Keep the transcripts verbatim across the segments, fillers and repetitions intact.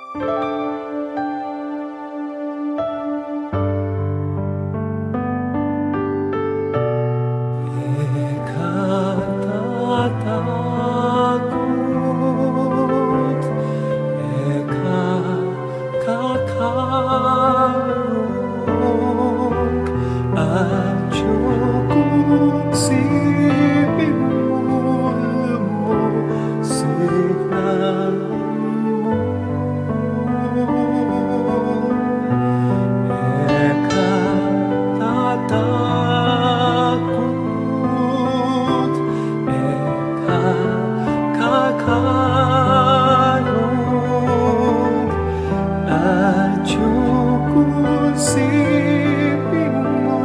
E ka tatakut, e ka kakalung, atyu ku siping mu, lumusignan mu. E ka tatakut, e ka kakalung, atyu ku siping mu,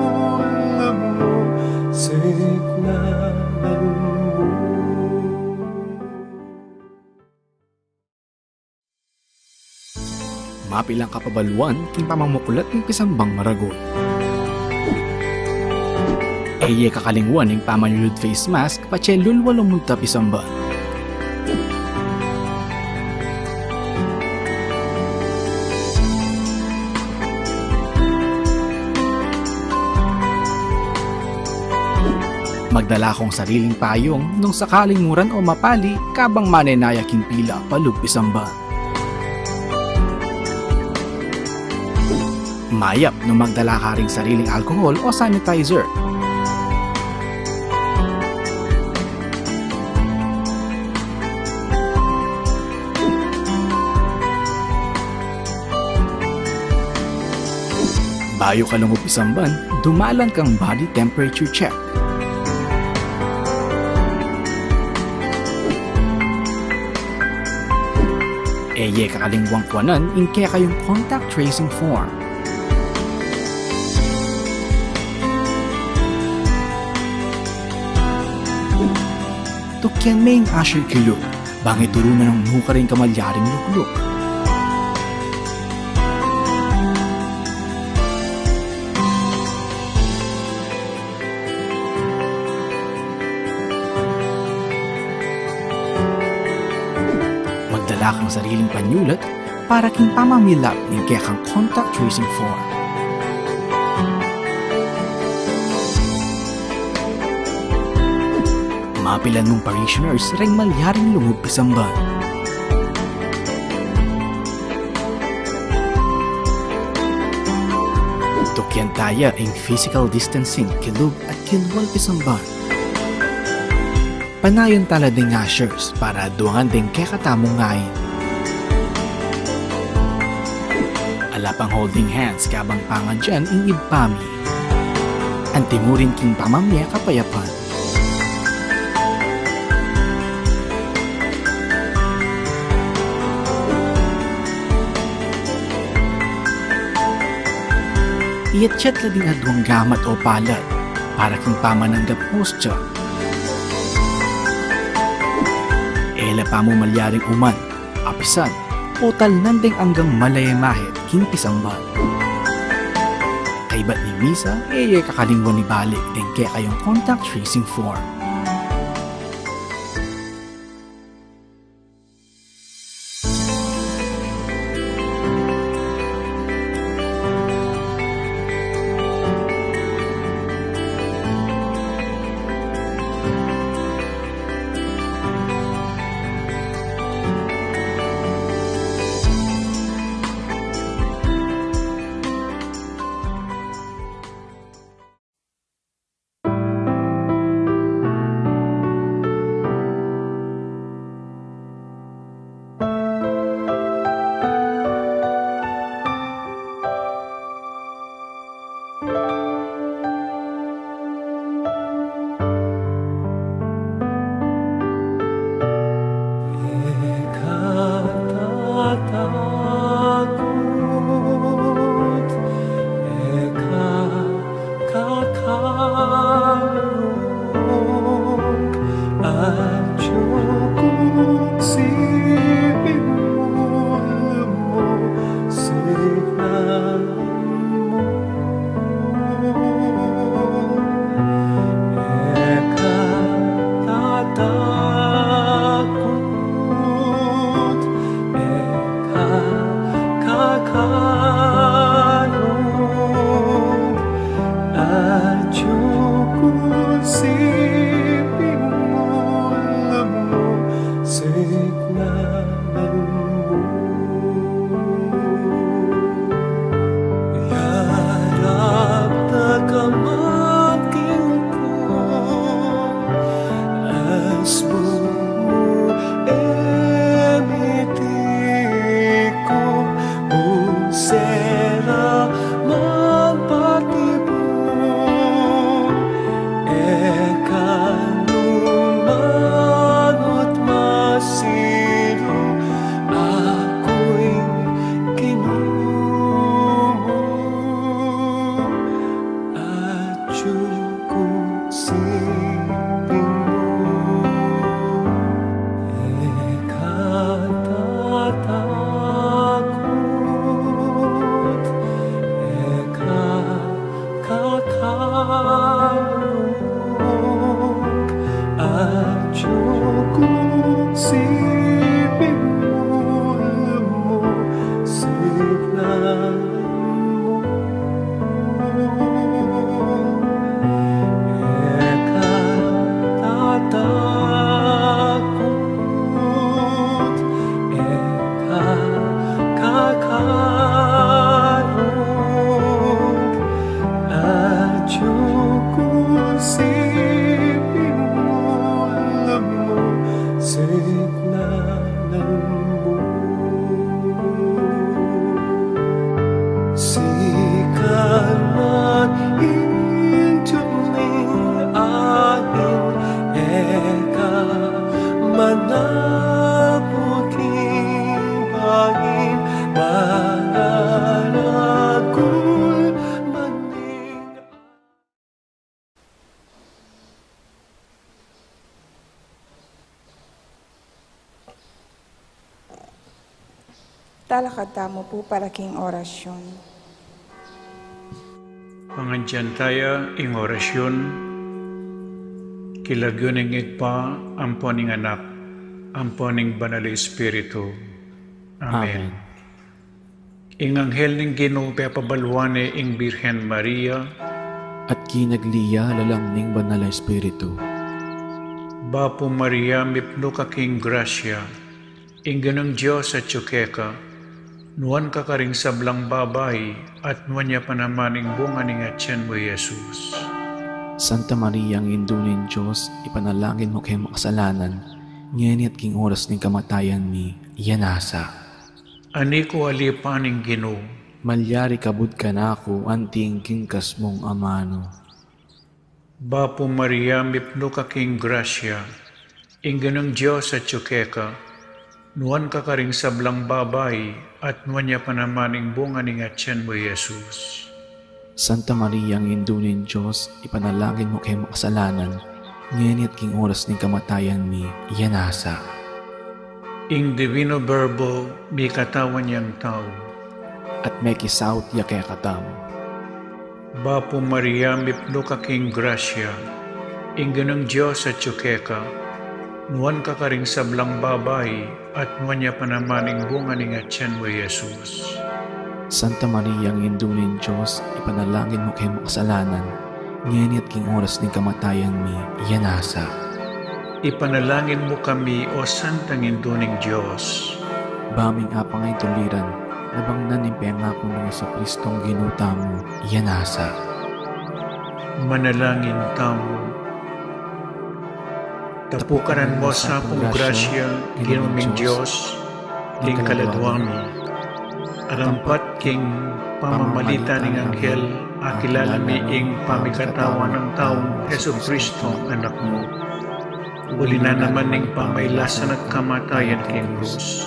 lumusignan mu. Mapilan kapabaluan king pamamuklat ning pisambang maragul. E ye kakalingwan ing pamanyulud face mask patse lulwa lumunta pisamban. Magdala kung sariling payung nung sakaling muran o mapali kabang manenaya king pila palub pisamban. Mayap nung magdala ka ring sariling alcohol o sanitizer. Bayu ka lungub pisamban, dumalan kang body temperature check. E ye kakalingwang kuanan ing kekayung contact tracing form. Tukyan me ing usher kilub, bang ituru na nung nukarin ka malyaring lukluk. Magdala kang sariling panyulat para king pamamilap ning kekang contact tracing form. Mapilan mung parishioners reng malyaring lungub pisamban. Tukyan taya ing physical distancing kilub at kilwal pisamban. Panayan tala deng ushers para aduangan deng kekatamung ngain. Ala pang holding hands kabang pangadyan ing Ibpa mi. Antimurin king pamamie kapayapan. Iyatyat la ding aduang gamat o palad para king pamananggap hostya. E la pamu malyaring uman, apisan, o talnan deng anggang malayamahit king pisamban. Kaybat ning misa, e ye kakalingwan ibalik deng kekayung contact tracing form. Talakad tamu pu para king orasyon. Pangadyan taya ing orasyon, king lagyu ning Ibpa, ampo ning Anak, ampo ning Banal a Espiritu. Amen. Amen. Ing anghel ning Ginu pepabaluan ne ing Birhen Maria. At kinagli ya lalam ning Banal a Espiritu. Bapu Maria, mipnu ka king grasya, ing Ginung Dios atyu keka, nuan ka karing sablang babai, at nuan ya pa naman ing bunga ning atyan mu, i Jesus. Santa Maria, Indu ning Dios, ipanalangin mu keng makasalanan, ngeni at king oras ning kamatayan mi. Amen. Ani ku ali pa ning Ginu. Malyari kabud kanaku anti ing kinkas mung amanu. Bapu Maria, mipnu ka king grasya, ing Ginung Dios atyu keka, nuan ka karing sablang babai, at nuan ya pa naman ing bunga ning atyan mu, i Jesus. Santa Maria, Indu ning Dios, ipanalangin mu keng makasalanan, ngeni at king oras ning kamatayan mi. Amen. Ing Divino Verbo mikatawan yang tau. At mekisaut ya kekatamu. Bapu Maria, mipnu ka king grasya, ing Ginung Dios atyu keka, nuan ka karing sablang babai, at nuan ya pa naman ing bunga ning atyan mu, i Jesus. Santa Maria, Indu ning Dios, ipanalangin mu keng makasalanan, ngeni at king oras ning kamatayan mi. Amen. Ipanalangin mu kami, O Santang Indu ning Dios. Ba ming apang a ituliran, nabangnan ning pengaku nang Jesucristong Ginu tamu. Amen. Manalangin tamu. Tapukaran mu sa pung grasya, Ginu ming Dios, ding kaladua mi. Arampat king pamamalita ning anghel, akilala mi ing pamikatawan nang taung Jesucristo, Anak mu. Uli na naman ning pamailasan at kamatayan king krus,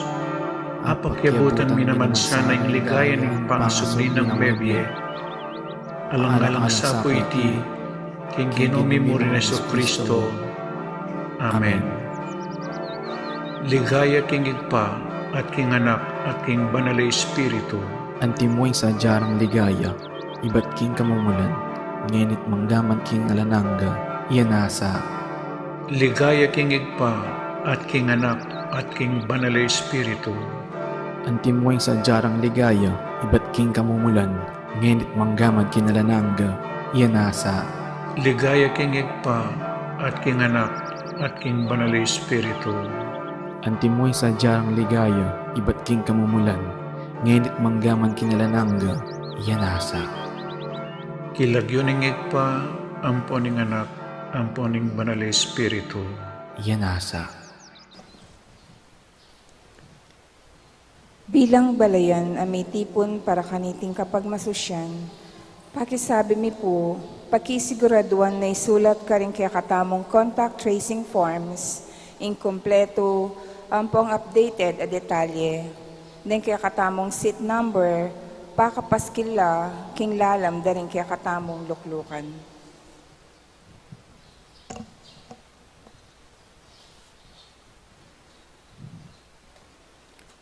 apakyabutan mi naman sana ing ligaya ning pangasubli nang mebie. Alang-alang sa pu iti, king Ginu mi mu ring Jesucristo. Amen. Ligaya king Ibpa, at king Anak, at king Banal a Espiritu. Antimo ing sadya rang ligaya, ibat king kamumulan, ngeni't manggaman king alang angga. Amen. Ligaya king Ibpa, at king Anak, at king Banal a Espiritu. Antimo ing sadya rang ligaya, ibat king kamumulan, ngeni't manggaman king alang angga. Amen. Ligaya king Ibpa, at king Anak, at king Banal a Espiritu. Antimo ing sadya rang ligaya, ibat king kamumulan, ngeni't manggaman king alang angga. Amen. King lagyu ning Ibpa, ampo ning Anak, ampo ning Banal a Espiritu. Amen. Bilang balayan a mitipun para kaniting kapagmasusyan, pakisabi mi pu, pakisiguraduan na isulat karing kekatamung contact tracing forms ing kumpletu ampong updated a detalye deng kekatamung seat number, pakapaskil la king lalam da ring kekatamung luklukan.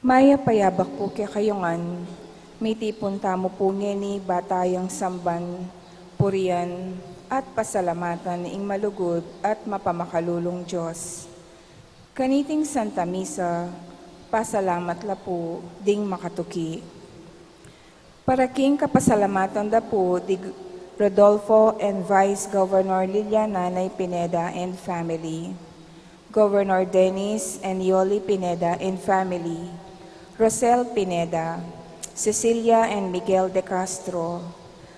Mayap a yabak pu kekayu ngan, mitipun tamu pu ngeni ba tayang samban, purian, at pasalamatan ing malugud at mapamakalulung Dios. Kaniting Santa Misa, pasalamat la pu ding makatuki. Para king kapasalamatan da pu di Rodolfo and Vice Governor Liliana Nay Pineda and family, Governor Dennis and Yoli Pineda and family, Rosel Pineda, Cecilia and Miguel de Castro,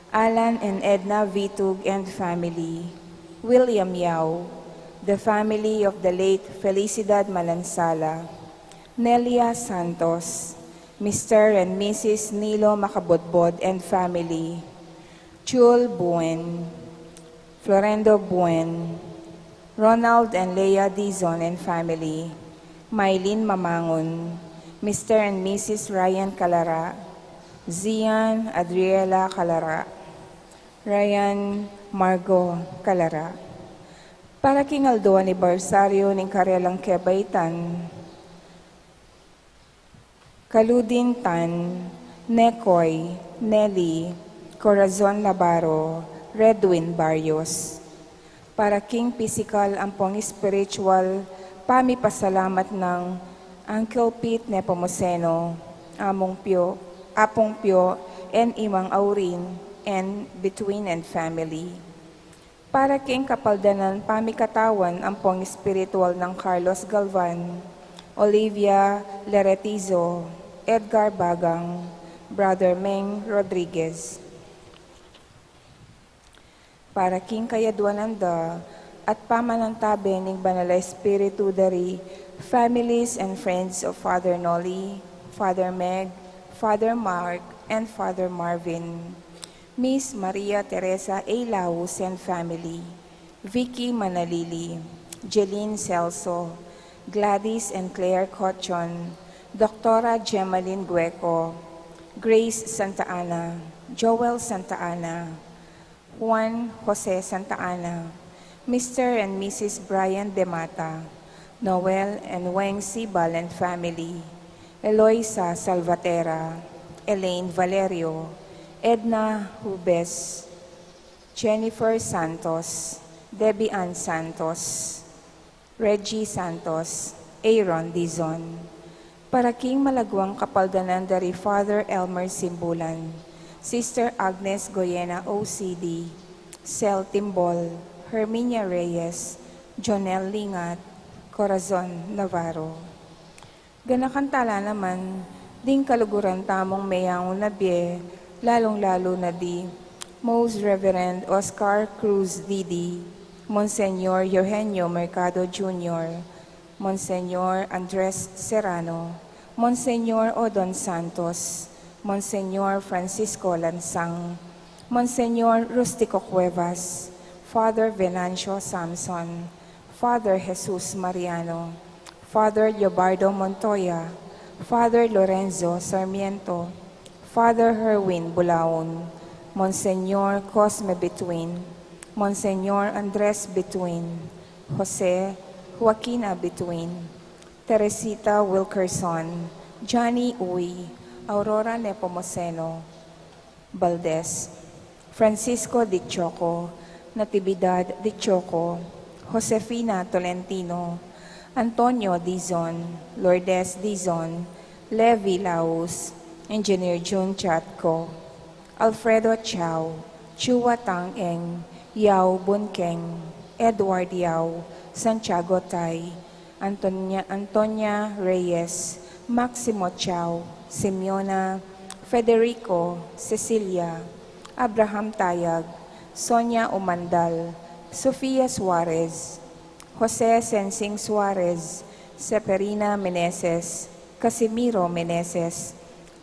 Alan and Edna Vitug and family, William Yao, the family of the late Felicidad Malansala, Nelia Santos, Mister and Missus Nilo Makabodbod and family, Jewel Buen, Florendo Buen, Ronald and Leah Dizon and family, Mylene Mamangun, Mister and Missus Ryan Calara, Zian Adriela Calara, Ryan Margo Calara. Para king aldo anibersaryo ning karelang kebaitan, Kaludin Tan, Nekoy, Nelly, Corazon Navarro, Redwin Barrios. Para king pisikal ampong espiritual, pamipasalamat nang Uncle Pete Nepomuceno, Among Pio, Apong Pio, and Imang Aurin, and Between and family. Para king kapaldanan pamikatawan ampong espiritual nang Carlos Galvan, Olivia Leretizo, Edgar Bagang, Brother Meng Rodriguez. Para king kayadwanan da at pamanantabe ning Banal a Espiritu da ri families and friends of Father Nolly, Father Meg, Father Mark, and Father Marvin. Miss Maria Teresa A. Laus and family, Vicky Manalili, Jeline Celso, Gladys and Claire Cochon, Doctora Gemaline Gueco, Grace Santa Ana, Joel Santa Ana, Juan Jose Santa Ana, Mister and Missus Brian Demata, Noel and Weng Sibal and family, Eloisa Salvatera, Elaine Valerio, Edna Rubes, Jennifer Santos, Debbie Ann Santos, Reggie Santos, Aaron Dizon. Para king malaguang kapaldanan da ri Father Elmer Simbulan, Sister Agnes Goyena O C D, Cel Timbol, Herminia Reyes, Jonel Lingat, Corazon Navarro. Ganakan tala naman ding kaluguran tamung meyangu na bie, lalung-lalu na di Most Reverend Oscar Cruz Didi, Monsignor Eugenio Mercado Junior, Monsignor Andres Serrano, Monsignor Odon Santos, Monsignor Francisco Lansang, Monsignor Rustico Cuevas, Father Venancio Samson, Father Jesus Mariano, Father Leobardo Montoya, Father Lorenzo Sarmiento, Father Herwin Bulaon, Monsignor Cosme Bituin, Monsignor Andres Bituin, Jose Joaquina Bituin, Teresita Wilkerson, Johnny Uy, Aurora Nepomuceno, Valdez, Francisco Dichoco, Natividad Dichoco, Josefina Tolentino, Antonio Dizon, Lourdes Dizon, Levi Laus, Engineer Jun Chatco, Alfredo Chao, Chua Tang Eng, Yao Bun Keng, Edward Yao, Santiago Tai, Antonia, Antonia Reyes, Maximo Chao, Simeona, Federico, Cecilia, Abraham Tayag, Sonia Umandal, Sofia Suarez, Jose Sensing Suarez, Seferina Meneses, Casimiro Meneses,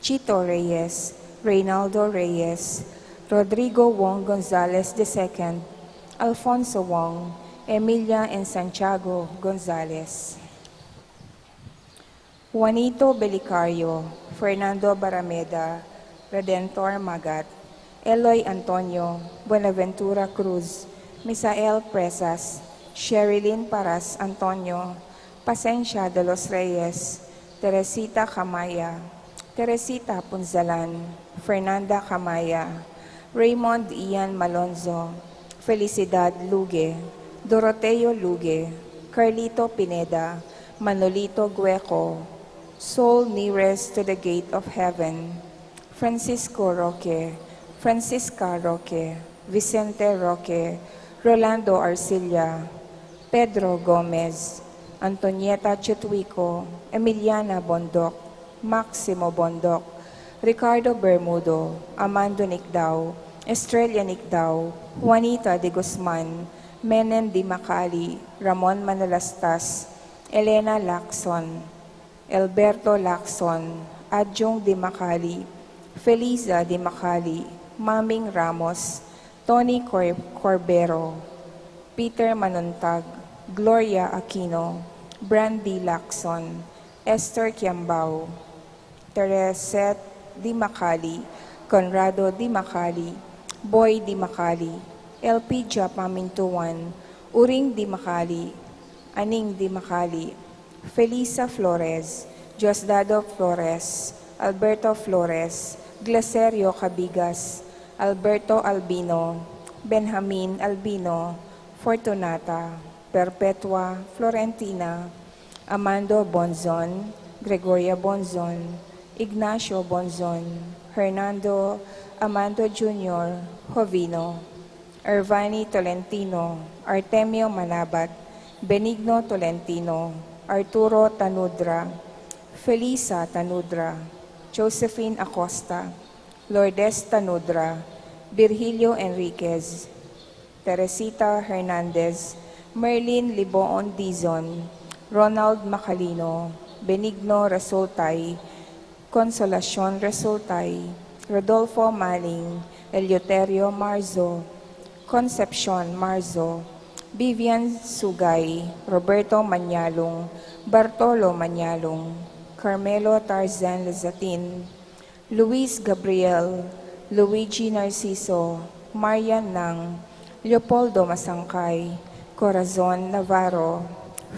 Chito Reyes, Reynaldo Reyes, Rodrigo Wong Gonzalez the second, Alfonso Wong, Emilia and Santiago Gonzalez, Juanito Belicario, Fernando Barameda, Redentor Magat, Eloy Antonio, Buenaventura Cruz, Misael Presas, Sherilyn Paras Antonio, Pasencia de los Reyes, Teresita Camaya, Teresita Punzalan, Fernanda Camaya, Raymond Ian Malonzo, Felicidad Luge, Doroteo Luge, Carlito Pineda, Manolito Gueco, Soul Nearest to the Gate of Heaven, Francisco Roque, Francisca Roque, Vicente Roque, Rolando Arcilla, Pedro Gomez, Antonieta Chutwico, Emiliana Bondoc, Maximo Bondoc, Ricardo Bermudo, Amando Nicdao, Estrella Nicdao, Juanita de Guzman, Menem Di Macali, Ramon Manalastas, Elena Lacson, Elberto Lacson, Adjung Di Macali, Feliza Di Macali, Maming Ramos, Tony Cor-, Corbero, Peter Manuntag, Gloria Aquino, Brandy Lacson, Esther Kiambao, Tereset Di Macali, Conrado Di Macali, Boy Di Macali, Elpidia Pamintuan, Uring Di Macali, Aning Di Macali, Felisa Flores, Diosdado Flores, Alberto Flores, Glacerio Cabigas, Alberto Albino, Benjamin Albino, Fortunata, Perpetua, Florentina, Amando Bonzon, Gregoria Bonzon, Ignacio Bonzon, Hernando, Amando Junior, Jovino, Ervani Tolentino, Artemio Manabat, Benigno Tolentino, Arturo Tanudra, Felisa Tanudra, Josephine Acosta, Lourdes Tanudra, Virgilio Enriquez, Teresita Hernandez, Merlin Liboon Dizon, Ronald Macalino, Benigno Resultay, Consolacion Resultay, Rodolfo Maling, Eleuterio Marzo, Concepcion Marzo, Vivian Sugay, Roberto Manyalong, Bartolo Manyalong, Carmelo Tarzan Lazatin, Luis Gabriel, Luigi Narciso, Marian Nang, Leopoldo Masangkay, Corazon Navarro,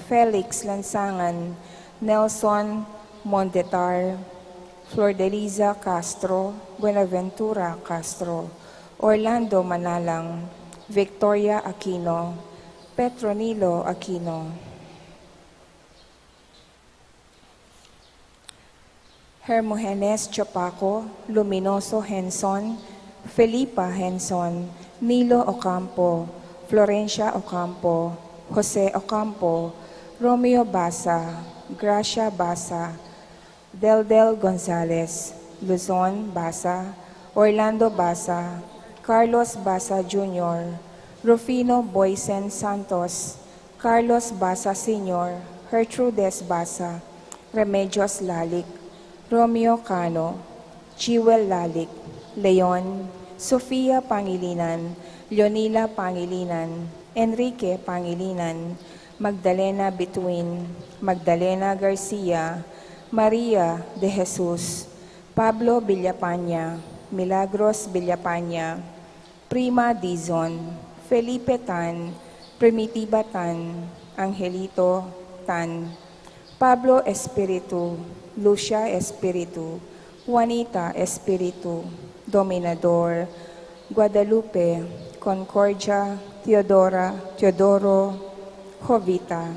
Felix Lansangan, Nelson Mondetar, Flordeliza Castro, Buenaventura Castro, Orlando Manalang, Victoria Aquino, Petronilo Aquino. Hermogenes Chapaco, Luminoso Henson, Felipa Henson, Nilo Ocampo, Florencia Ocampo, Jose Ocampo, Romeo Basa, Gracia Basa, Deldel Gonzalez, Luzon Basa, Orlando Basa, Carlos Basa Junior, Rufino Boysen Santos, Carlos Basa Senior, Gertrudes Basa, Remedios Lalic, Romeo Cano, Jewel Lalic, Leon, Sofia Pangilinan, Leonila Pangilinan, Enrique Pangilinan, Magdalena Bituin, Magdalena Garcia, Maria de Jesus, Pablo Villapaña, Milagros Villapaña, Prima Dizon, Felipe Tan, Primitiva Tan, Angelito Tan, Pablo Espiritu, Lucia Espiritu, Juanita Espiritu, Dominador, Guadalupe, Concordia, Teodora, Teodoro, Jovita.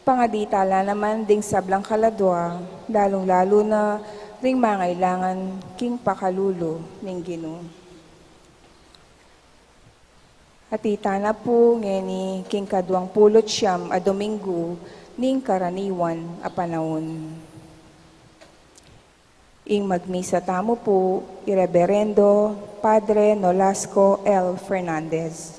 Pangadi tala naman ding sablang kaladua, lalung-lalu na ring mangailangan king pakalulu ning Ginu. At ita na pu ngeni king kaduang pulu't siyam a Domingo ning karaniwan a panaun. Ing magmisa tamu pu, i Reberendo Padre Nolasco L. Fernandez.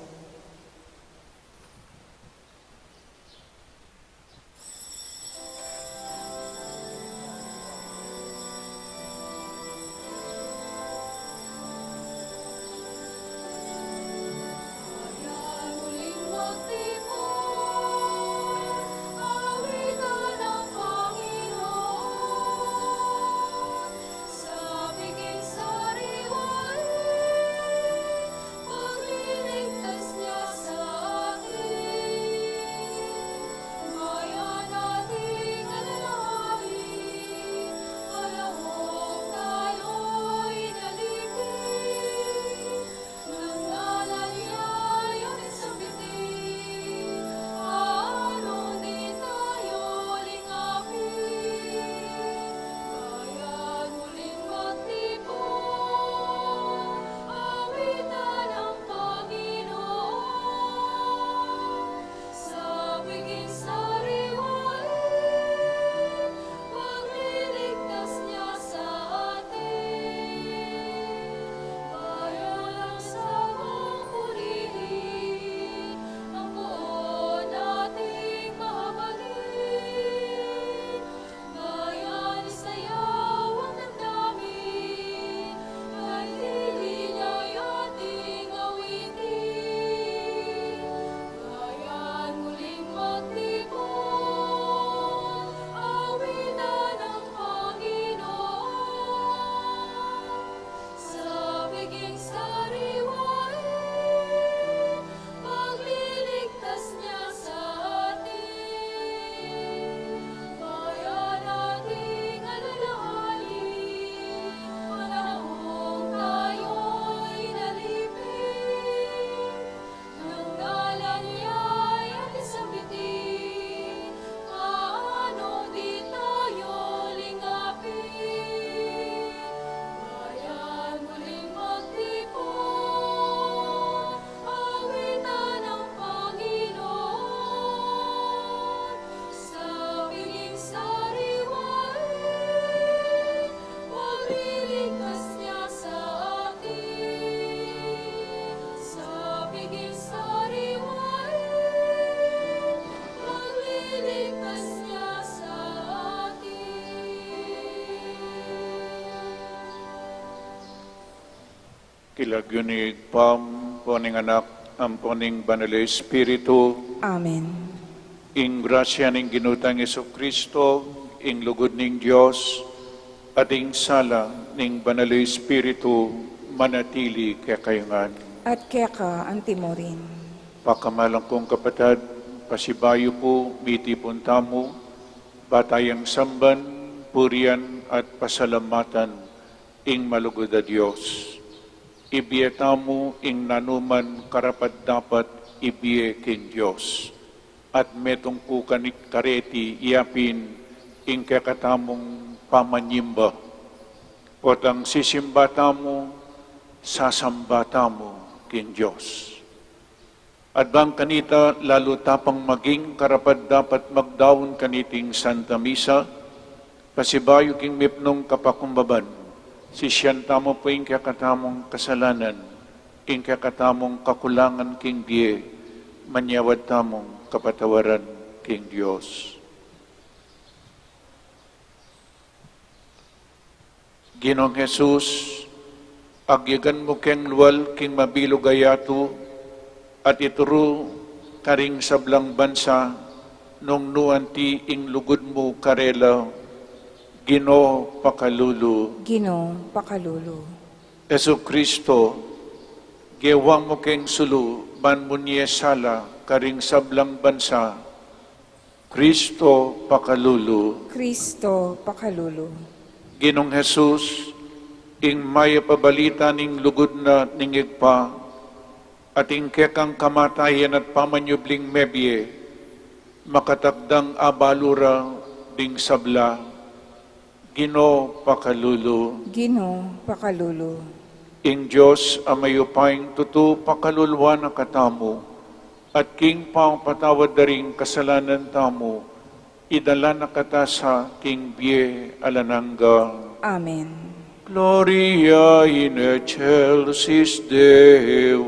King lagyu ning Ibpa, ampo ning Anak, ampo ning Banal a Espiritu. Amen. Ing grasya ning Ginu tang Jesucristo, ing lugud ning Dios, at ing sala ning Banal a Espiritu, manatili kekayu ngan. At keka antimurin. Pakamalan kung kapatad, pasibayu pu mitipun tamu, ba tayang samban, purian, at pasalamatan ing malugud a Dios. Ibie tamu ing nanuman karapat-dapat ibie king Dios, at metung pu kani kareti yapin ing kekatamung pamanyimba. Potang sisimba tamu, sasamba tamu king Dios. At bang kanita lalu tapang maging karapat-dapat magdaun kaniting Santa Misa, pasibayu king mipnung kapakumbaban, sisian tamu pu ing kekatamung kasalanan, ing kekatamung kakulangan king bie, manyawad tamung kapatawaran king Dios. Ginung Jesus, agyagan mu keng lual king mabilug a yatu, at ituru karing sablang bansa, nung nu anti ing lugud mu karela, Ginu pakalulu. Ginu pakalulu. Jesucristo, gewa mu keng sulu ban munie sala karing sablang bansa, Kristo pakalulu. Kristo pakalulu. Ginung Jesus, ing mayap a balita ning lugud na ning Ibpa, at ing kekang kamatayan at pamanyubling mebie, makatakdang abalu ra ding sabla, Ginu pakalulu. Ginu pakalulu. Ing Dios a mayupayang tutu pakaluluan na katamu, at king pamapatawad da ring kasalanan tamu, idala na kata sa king bie alang angga. Amen. Gloria in excelsis Deo.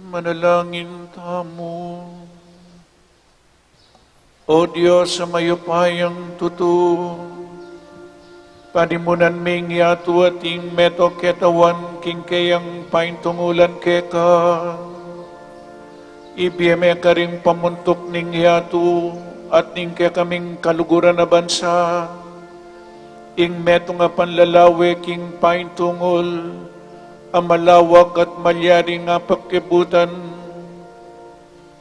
Manalangin tamu. O Dios a mayupayang tutu, panimunan ming yatu at ing metung a katawan king keyang paintungulan keka. Ibie me karing pamuntuk ning yatu at ning kekaming kaluguran a bansa ing metung a panlalawe king paintungul a malawak at malyaring apagkibutan,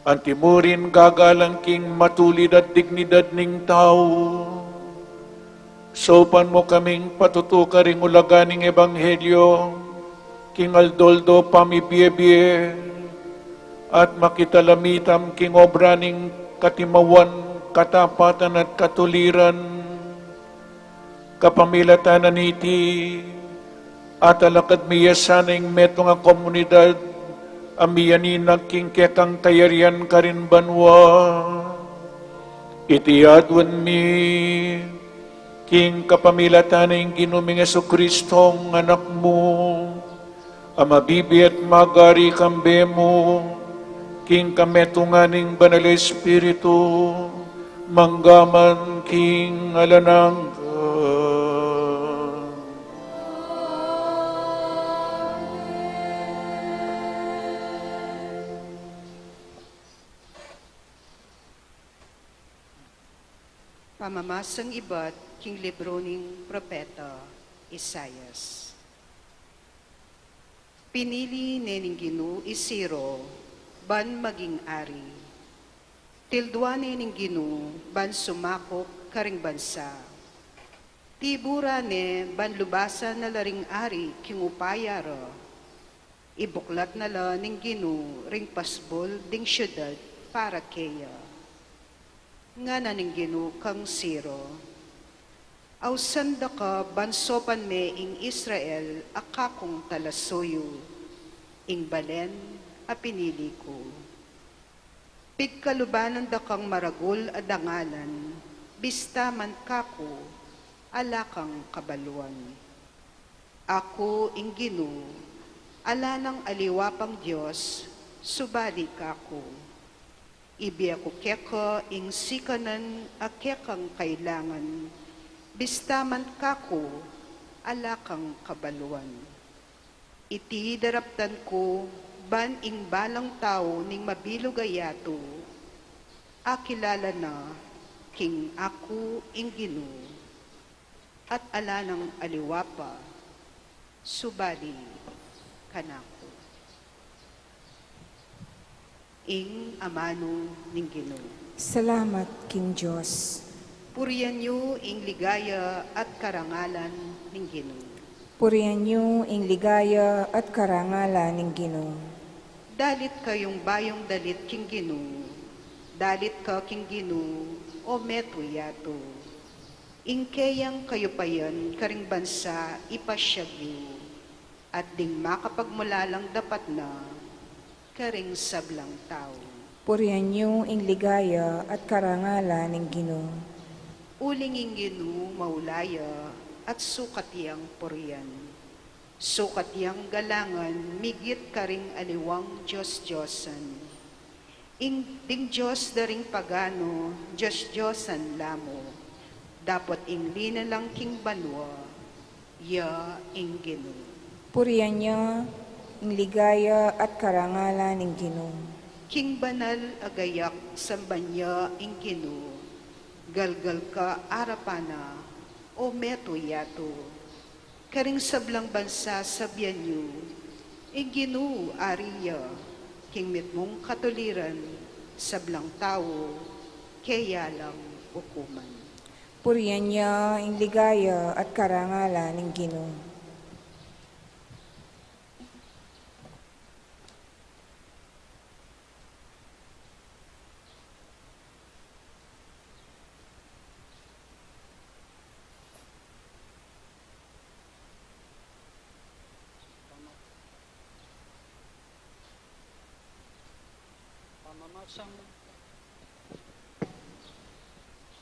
anti mu rin gagalang king matulid at dignidad ning tau. Saupan mu kaming patutu karing ulaga ning ebanghelyo king aldo-aldo pamibiebie, at makitalamitam king obra ning katimawan, katapatan at katuliran. Kapamilatan na niti, atalakad mi ya sana ing metung a komunidad a miyaninag king kekang kayarian karin banua. Iti aduan mi king kapamilatan ning Ginu ming Jesucristo, Anak mu, a mabibie at magari kambe mu king kametungan ning Banal Espiritu, mangga man king alang angga. Pamamasang ibat king libru ning propeta Isaias. Pinili ne ning Ginu i Ciro ban maging ari. Tildua ne ning Ginu ban sumakup karing bansa. Tibura ne ban lubasan na la ring ari king upaya ra. Ibuklat na la ning Ginu ring pasbul ding siudad para keya. Ngana ning Ginu kang Ciro, ausan da ka ban saupan me ing Israel a kakung talasuyu, ing balen a pinili ku. Pigkalubanan da kang maragul a dangalan, bista man kaku, ala kang kabaluan. Aku ing Ginu, ala nang aliwa pang Dios, subali kaku. Ibie ku keka ing sikanan a kekang kailangan, bista man kaku, ala kang kabaluan. Iti daraptan ku ban ing balang tau ning mabilug a yatu, akilala na king aku ing Ginu, at ala nang aliwa pa, subali kanaku. Ing amanu ning Ginu. Salamat king Dios. Purian yu ing ligaya at karangalan ning Ginu. Purian yu ing ligaya at karangalan ning Ginu. Dalit kayung bayung dalit king Ginu. Dalit ka king Ginu, o metung a yatu. Ing keyang kayupayan karing bansa ipasiag yu, at ding makapagmulalang dapat na karing sablang tau. Purian yu ing ligaya at karangalan ning Ginu. Uling ing Ginu maula ya at sukat yang purian. Sukat yang galangan migit karing aliwang dios-diosan. Ing ding dios da ring pagano, dios-diosan la mu. Dapot ing linalang king banua, ya ing Ginu. Purian ya ing ligaya at karangalan ning Ginu. King banal a gayak samban ya ing Ginu. Galgal ka arapan na, o metung a yatu. Karing sablang bansa sabian yu, ing Ginu ari ya, king mitmung katuliran, sablang tau, keya lang ukuman. Purian ya ing ligaya at karangalan ning Ginu. Pamamasang,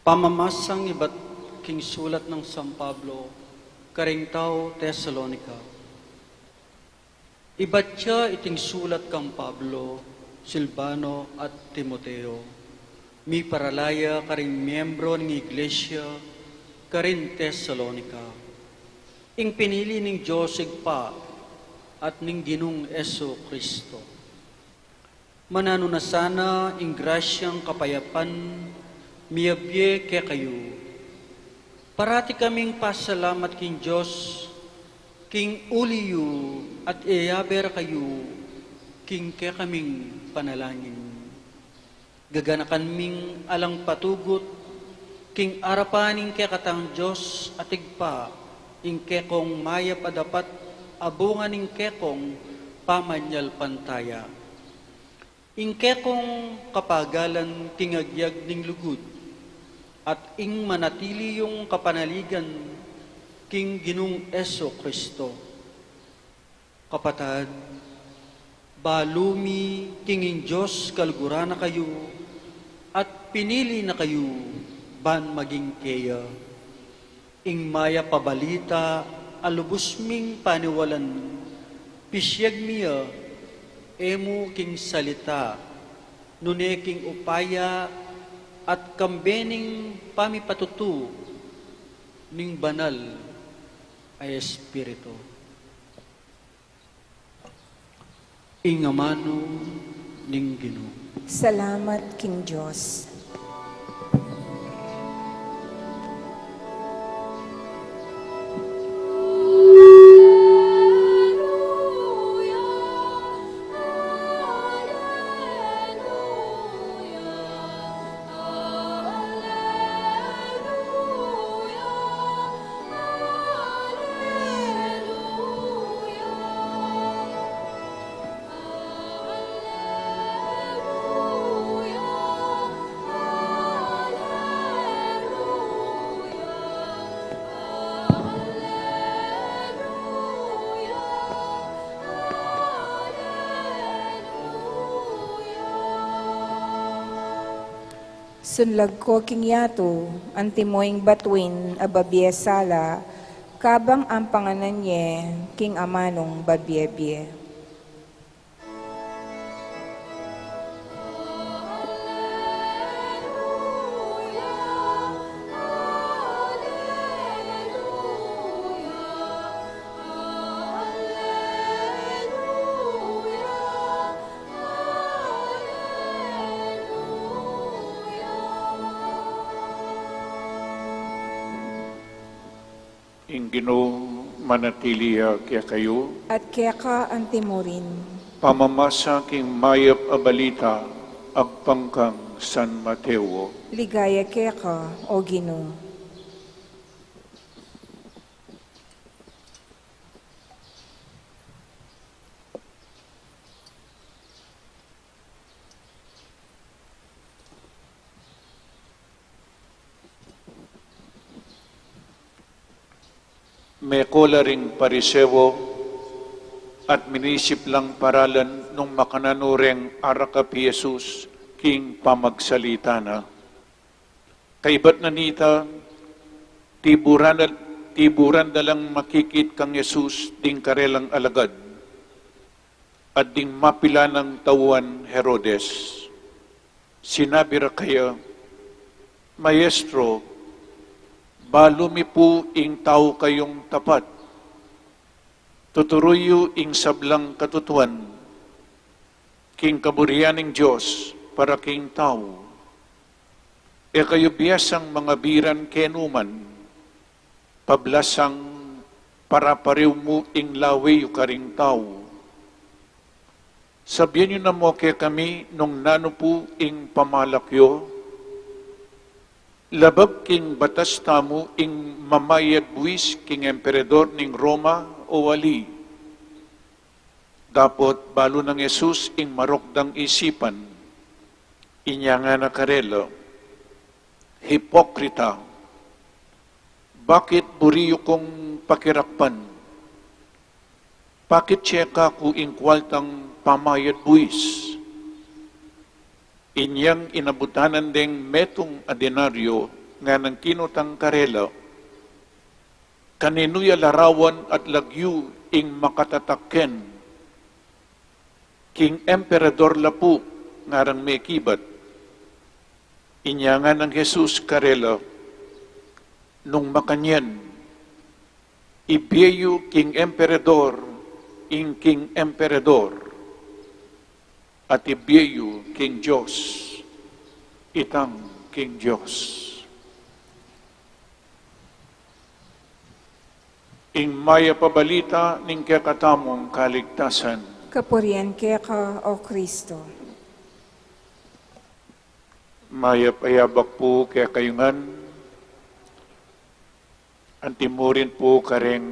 pamamasang ibat king sulat nang San Pablo karing tau Tesalonica. Ibat ya iting sulat kang Pablo, Silvano, at Timoteo, miparala ya karing miembro ning Iglesia karin Tesalonica, ing pinili ning Dios Ibpa at ning Ginung Jesu-Cristo. Mananu na sana ing grasyang kapayapan miyabie kekayu. Parati kaming pasalamat king Dios, king uli yu, at iyabe ra kayu king kekaming panalangin. Gaganakan ming alang patugut king arapan ning kekatang Dios at Ibpa, ing kekong mayap a dapat a bunga ning kekong pamanyalpantaya. Ing kekong kapagalan king agyag ning lugud, at ing manatili yung kapanaligan king Ginung Jesu-Cristo. Kapatad, balu mi king ing Dios kaluguran na kayu, at pinili na kayu ban maging keya. Ing mayap a balita a lubus ming paniwalan, pisyag mi ya, e mu king salita, nune king upaya at kambe ning pamipatutu ning Banal a Espiritu. Ing amanu ning Ginu. Salamat king Dios. Sunlag ko king yatu, antimo ing batuin a babie sala, kabang ampanganan ye king amanung babie-bie. Ing Ginu manatili ya kekayu. At keka antimurin. Pamamasa king mayap a balita agpang kang San Mateo. Ligaya keka, O Ginu. Meko la ring Pariseo at minisip lang paralan nung makananu reng arakap i Jesus king pamagsalita na. Kaybat na nita, tiburan da, tiburan da lang makikit kang Jesus ding karelang alagad at ding mapilan nang tauan Herodes. Sinabi ra kaya, Maestro, balu mi pu ing tau kayung tapat. Tuturu yu ing sablang katutuan king kaburian ning Dios para king tau. E kayu biasang mangabiran kenu man, pablasang paraparew mu ing lawe yu karing tau. Sabian yu namu kekami nung nanu pu ing pamalak yu? Labag king batas tamu ing mamayad buis king emperador ning Roma o ali? Dapot balu nang Jesus ing marok dang isipan, inya ngana karela, Hipokrita! Bakit buri yu kung pakirakpan? Pakit ye kaku ing kualtang pamayad buis. Inyang inabutanan deng metung a denaryo, nganang kinutang karela, Kaninu ya larawan at lagyu ing makatatak ken? King emperador la pu, ngarang mekibat. Inya nganang Jesus karela, nung makanyan, ibie yu king emperador ing king emperador, at ibie yu king Dios itang king Dios. Ing mayap a balita ning kekatamung kaligtasan. Kapurian keka, O Kristo. Mayap a yabak pu kekayu ngan. Antimurin pu kareng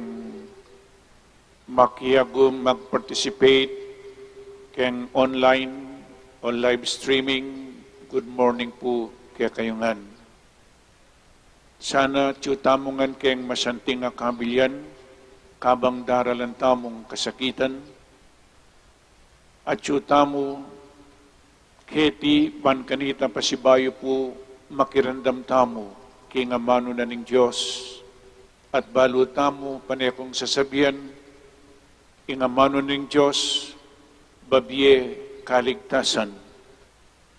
makiagum mag-participate keng online o live streaming, good morning pu kekayu ngan. Sana atyu tamu ngan keng masanting a kabilian, kabang daralan tamung kasakitan. Atyu tamu keti ban kanita pasibayu pu makiramdam tamu king amanu na ning Dios, at balu tamu pane kung sasabian, ing amanu ning Dios, babie kaligtasan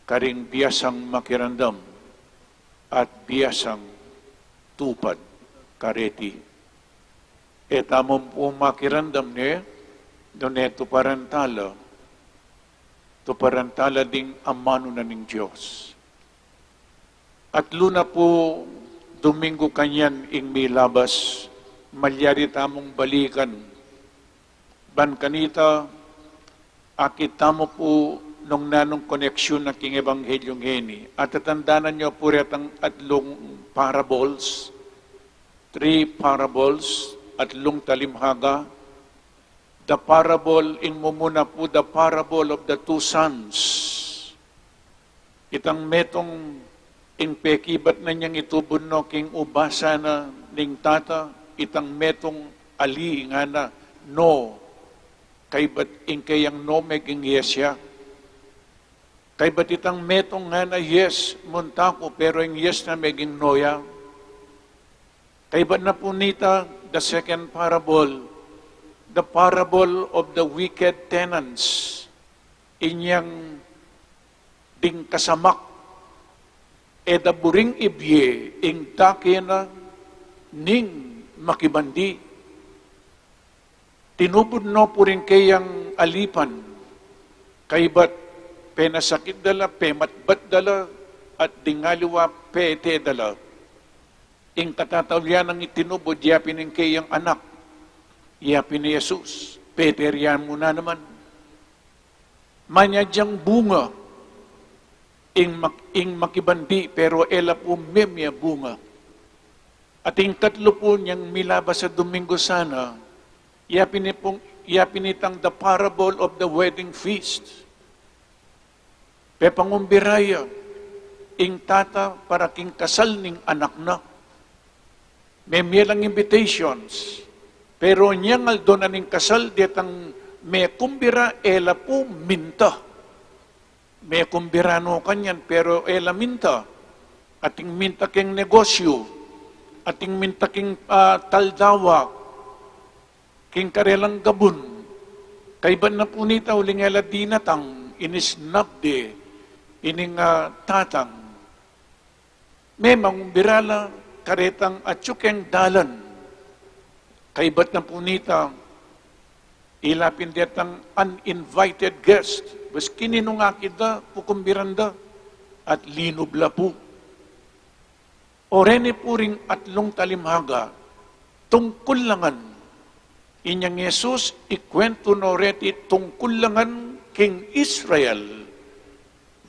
karing biasang makiramdam at biasang tupad kareti. E tamu pu makiramdam ne, nune tuparan tala, tuparan tala ding amanu na ning Dios. Atlu na pu Domingo kanyan ing milabas, malyari tamung balikan. Ban kanita, akit tamu pu nung nanung koneksyun na king Ebanghelyo ngeni. At tatandanan yu pu retang atlung parables, three parables, atlung talimhaga. The parable, ing mumuna pu, the parable of the two sons. Itang metung ing pekibat na niang itubud no king ubasa na ning tata, itang metung ali ngana no, kaybat ing keyang no meging yes ya. Kaybat itang metung ngana yes, munta ku, pero ing yes na meging no ya. Kaybat na pu nita, the second parable, the parable of the wicked tenants. Inyang ding kasamak, e da buring ibie ing dake na ning makibandi. Tinubud no pu ring keyang alipan, kaybat penasakit da la, pematbat da la, at ding aliwa pete da la. Ing katataulian nang itinubud, yapin ing keyang anak, yapin i Jesus, pete ya mu na naman. Manyad yang bunga ing mak-, ing makibandi, pero e la pu memie bunga. At ing katlu pu niang milabas a Domingo sana, yapin i pung, yapin itang the parable of the wedding feast. Pepangumbira ya ing tata para king kasal ning anak na. Memie lang invitations, pero inyang aldo na ning kasal, detang mekumbira, e la pu minta. Mekumbira no kanyan, pero e la minta. Ating minta keng negosyu, ating minta keng, ah, taldawa, king karelang gabun. Kaybat na pu nita, uling e la dinatang, inisnab de ining, ah, tatang. Memang umbira la karetang atyu keng dalan. Kaybat na pu nita, ila pin detang uninvited guest. Bes kininung akit da, pukumbiran da, at linub la pu. O reni pu ring atlung talimhaga, tungkul la ngan. Inyang Jesus, ikwentu no reti tungkul la ngan king Israel,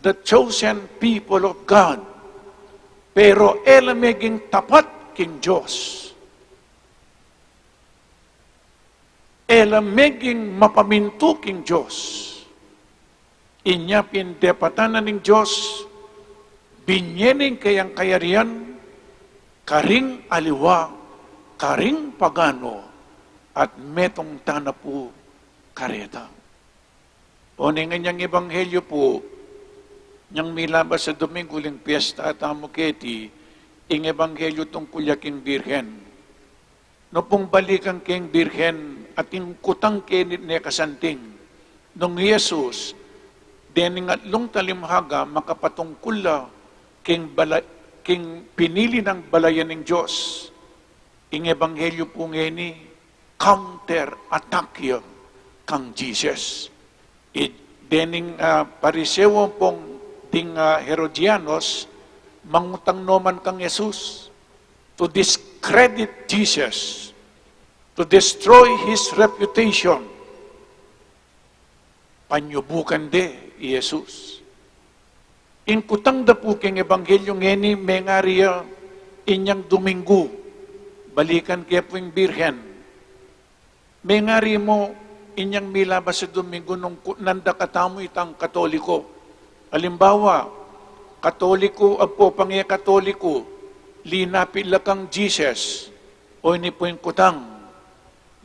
the chosen people of God. Pero e la meging tapat king Dios. E la meging mapamintu king Dios. Inya pin depatan na ning Dios, binye ne ing keyang kayarian karing aliwa, karing pagano, at metung tana pu kareta. O, ning inyang ebanghelyo pu, inyang milabas a Domingo, uling piesta tamu keti, ing ebanghelyo tungkul ya king Birhen. Nung pung balikan keng Birhen, ating kutang keni ne kasanting, Nung Jesus, dening atlung talimhaga, makapatungkul la king bala-, king pinili nang balayan ning Dios. Ing ebanghelyo pu ngeni, counter attack ya kang Jesus. I dening, ah, Pariseo ampong ding, ah, Herodianos, mangutang no man kang Jesus to discredit Jesus, to destroy his reputation. Panyubukan de i Jesus. Ing kutang da pu king ebanghelyo ngeni, mengari ya inyang Dominggu, balikan ke pu ing Birhen. Mengari mu inyang milabas a Dominggu nung kutnan da katamu itang Katoliko. Alimbawa, Katoliko, apo pang e Katoliko, linapit la kang Jesus. O ini pu ing kutang,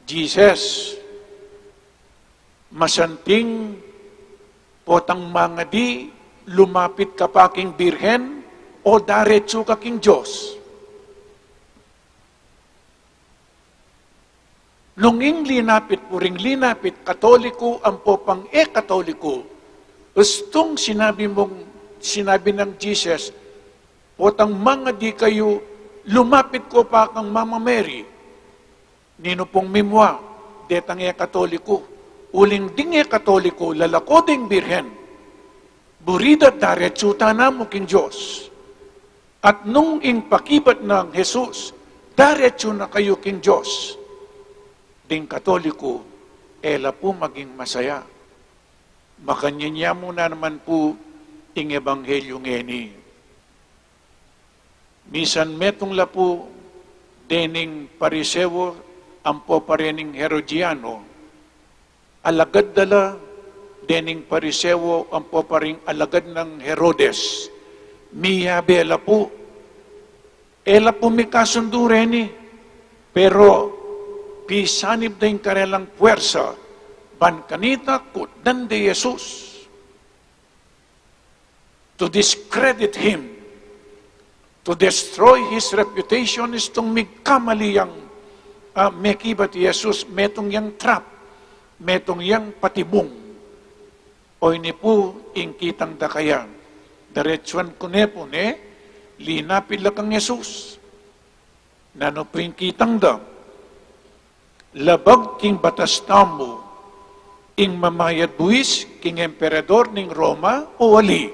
Jesus, masanting potang mangadi, lumapit ka pa king Birhen, o daretsu ka king Dios? Nung ing linapit pu ring linapit, Katoliko ampo pang e Katoliko, ustung sinabi mung, sinabi nang Jesus, potang mangadi kayu, lumapit ko pa kang Mama Mary. Ninu pung mimua, detang e Katoliko? Uling ding e Katoliko, lalako ding Birhen. Buri da daretsu tana mu king Dios. At nung ing pakibat nang Jesus, daretsu na kayu king Dios. Ding Katoliko, e la pu maging masaya. Makanyan ya mu na naman pu ing ebanghelyo ngeni. Misan metung la pu dening Pariseo ampo pa rening Herodiano, alagad da la dening Pariseo ampo pa ring alagad nang Herodes. Miyabe la pu. E la pu mikasundu reni, pero pisanib da ing karelang puersa, ban kanita kutnan de Jesus. To discredit him, to destroy his reputation, istung migkamali yang, ah, mekibat i Jesus, metung yang trap, metung yang patibung. O ini pu ing kitang da kaya, daretsuan ku ne pu ne, linapit la kang Jesus. Nanu pu ing kitang da? Labag king batas tamu ing mamayad buis king emperador ning Roma o ali?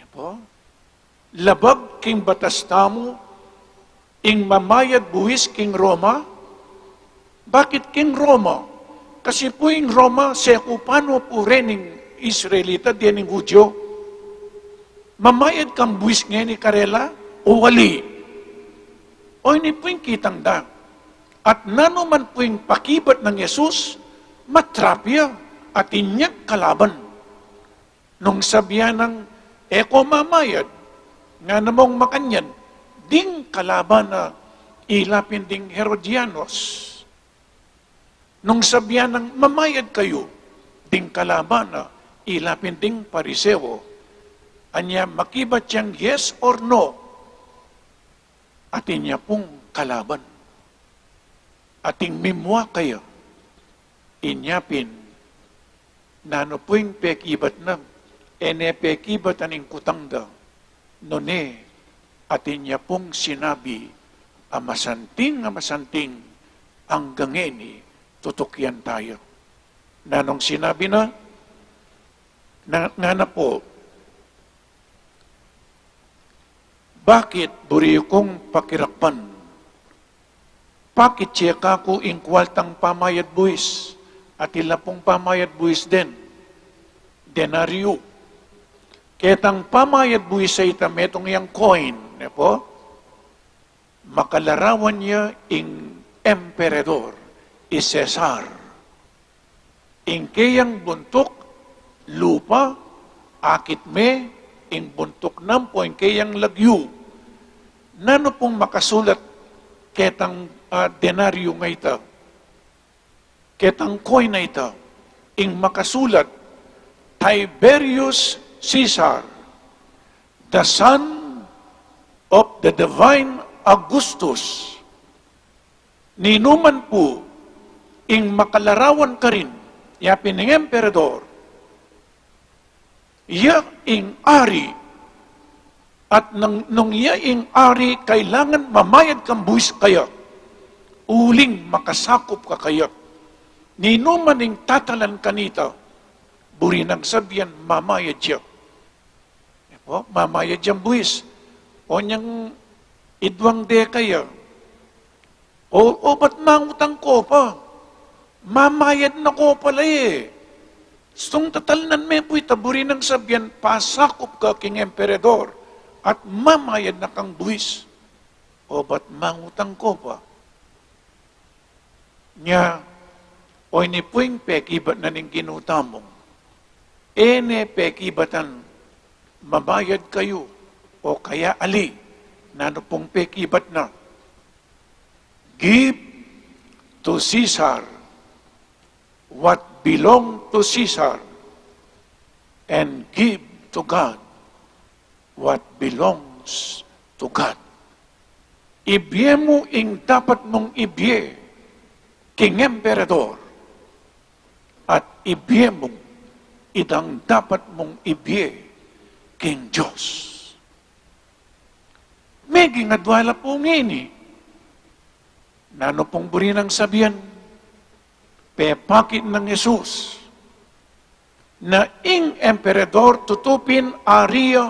Apo? Labag king batas tamu ing mamayad buis king Roma? Bakit king Roma? Kasi pu ing Roma, sekupan no pu rening Israelita, dening Hudyo. Mamayad kang buis ngeni karela o ali? O ini pu ing kitang da. At nanu man pu ing pakibat nang Jesus, matrap ya, atin yang kalaban. Nung sabian nang, "E ko mamayad," ngana mung makanyan, ding kalaban na ilapin ding Herodianos. Nung sabian nang, "Mamayad kayu," ding kalaban na ilapin ding Pariseo. Anya makibat yang yes or no, atin ya pung kalaban. Atin mimua kaya, inya pin, nanu pu ing pekibat na? E ne pekibatan ing kutang da, nune atin ya pung sinabi a masanting, a masanting, anggang ngeni tutukian taya. Nanung sinabi na? Na, ngana pu, "Bakit buri yu kung pakirakpan? Pakit ye kaku ing kuartang pamayad buis." At ila pung pamayad buis den, denaryo. Ketang pamayad buis a ita metung yang coin, ne pu? Makalarawan ya ing emperador, i Cesar. Ing keyang buntuk lupa, akit me, ing buntuk na ampo ing keyang lagyu. Nanu pung makasulat ketang, ah, denaryo a ita? Ketang coin a ita, ing makasulat, "Tiberius Caesar, the son of the divine Augustus." Ninu man pu ing makalarawan karin, ya pin ing emperador, ya ing ari, at nung, nung ya ing ari, kailangan mamayad kang buis kaya, uling makasakup ka kaya. Ninuman ing tatalan kanita, buri nang sabian mamayad ya. O, mamayad yang buis. O, nyang idwang de kaya. O, o, ba't mangutang ko pa? Mamayad na ko pala e. Sung tatalnan me pu ita, buri nang sabian, pasakup ka king emperador at mamayad na kang buis. O, ba't mangutang ko pa? Nya, o ini pu ing pekibat na ning Ginu tamu. E ne pekibatan mamayad kayu o kaya ali, nanu pung pekibat na? Give to Caesar what belong to Caesar, and give to God what belongs to God. Ibie mu ing dapat mung ibie king emperador, at ibie mu itang dapat mung ibie king Dios. Meging adwa la pu ngeni, nanu pung buri nang sabian? Pepakit nang Jesus na ing emperador tutu pin ari ya,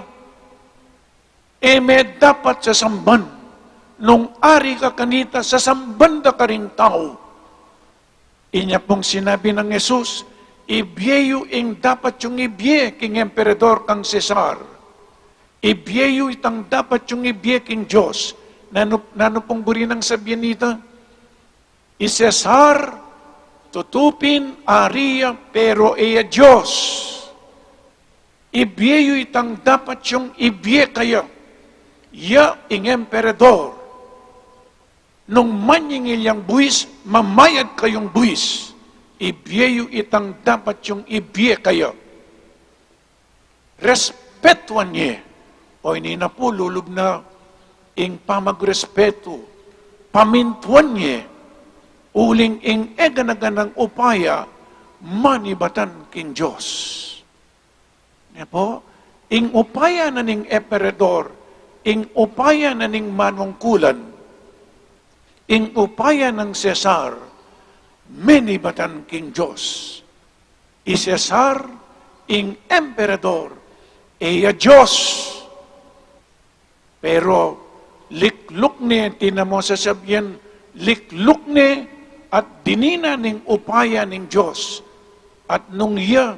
e me dapat sasamban. Nung ari ka kanita, sasamban da karing tau. Inya pung sinabi nang Jesus, ibie yu ing dapat yung ibie king emperador kang Cesar. Ibie yu itang dapat yung ibie king Dios. Nanu, nanu pung buri nang sabian nita? I Cesar, tutu pin ari ya, pero e ya Dios. Ibie yu itang dapat yung ibie kaya. Ya ing emperador. Nung manyingil yang buis, mamayad kayung buis. Ibie yu itang dapat yung ibie kaya. Respetuan ye. O ini na pu, lulub na ing pamagrespetu. Pamintuan ye. Uling ing e gana-ganang upaya, manibatan king Dios. Ne pu, ing upaya na ning emperador, ing upaya na ning manungkulan, ing upaya nang Cesar, menibatan king Dios. I Cesar, ing emperador, e ya Dios. Pero likluk ne, tinan mu, sasabian, likluk ne at dinina ning upaya ning Dios. At nung ya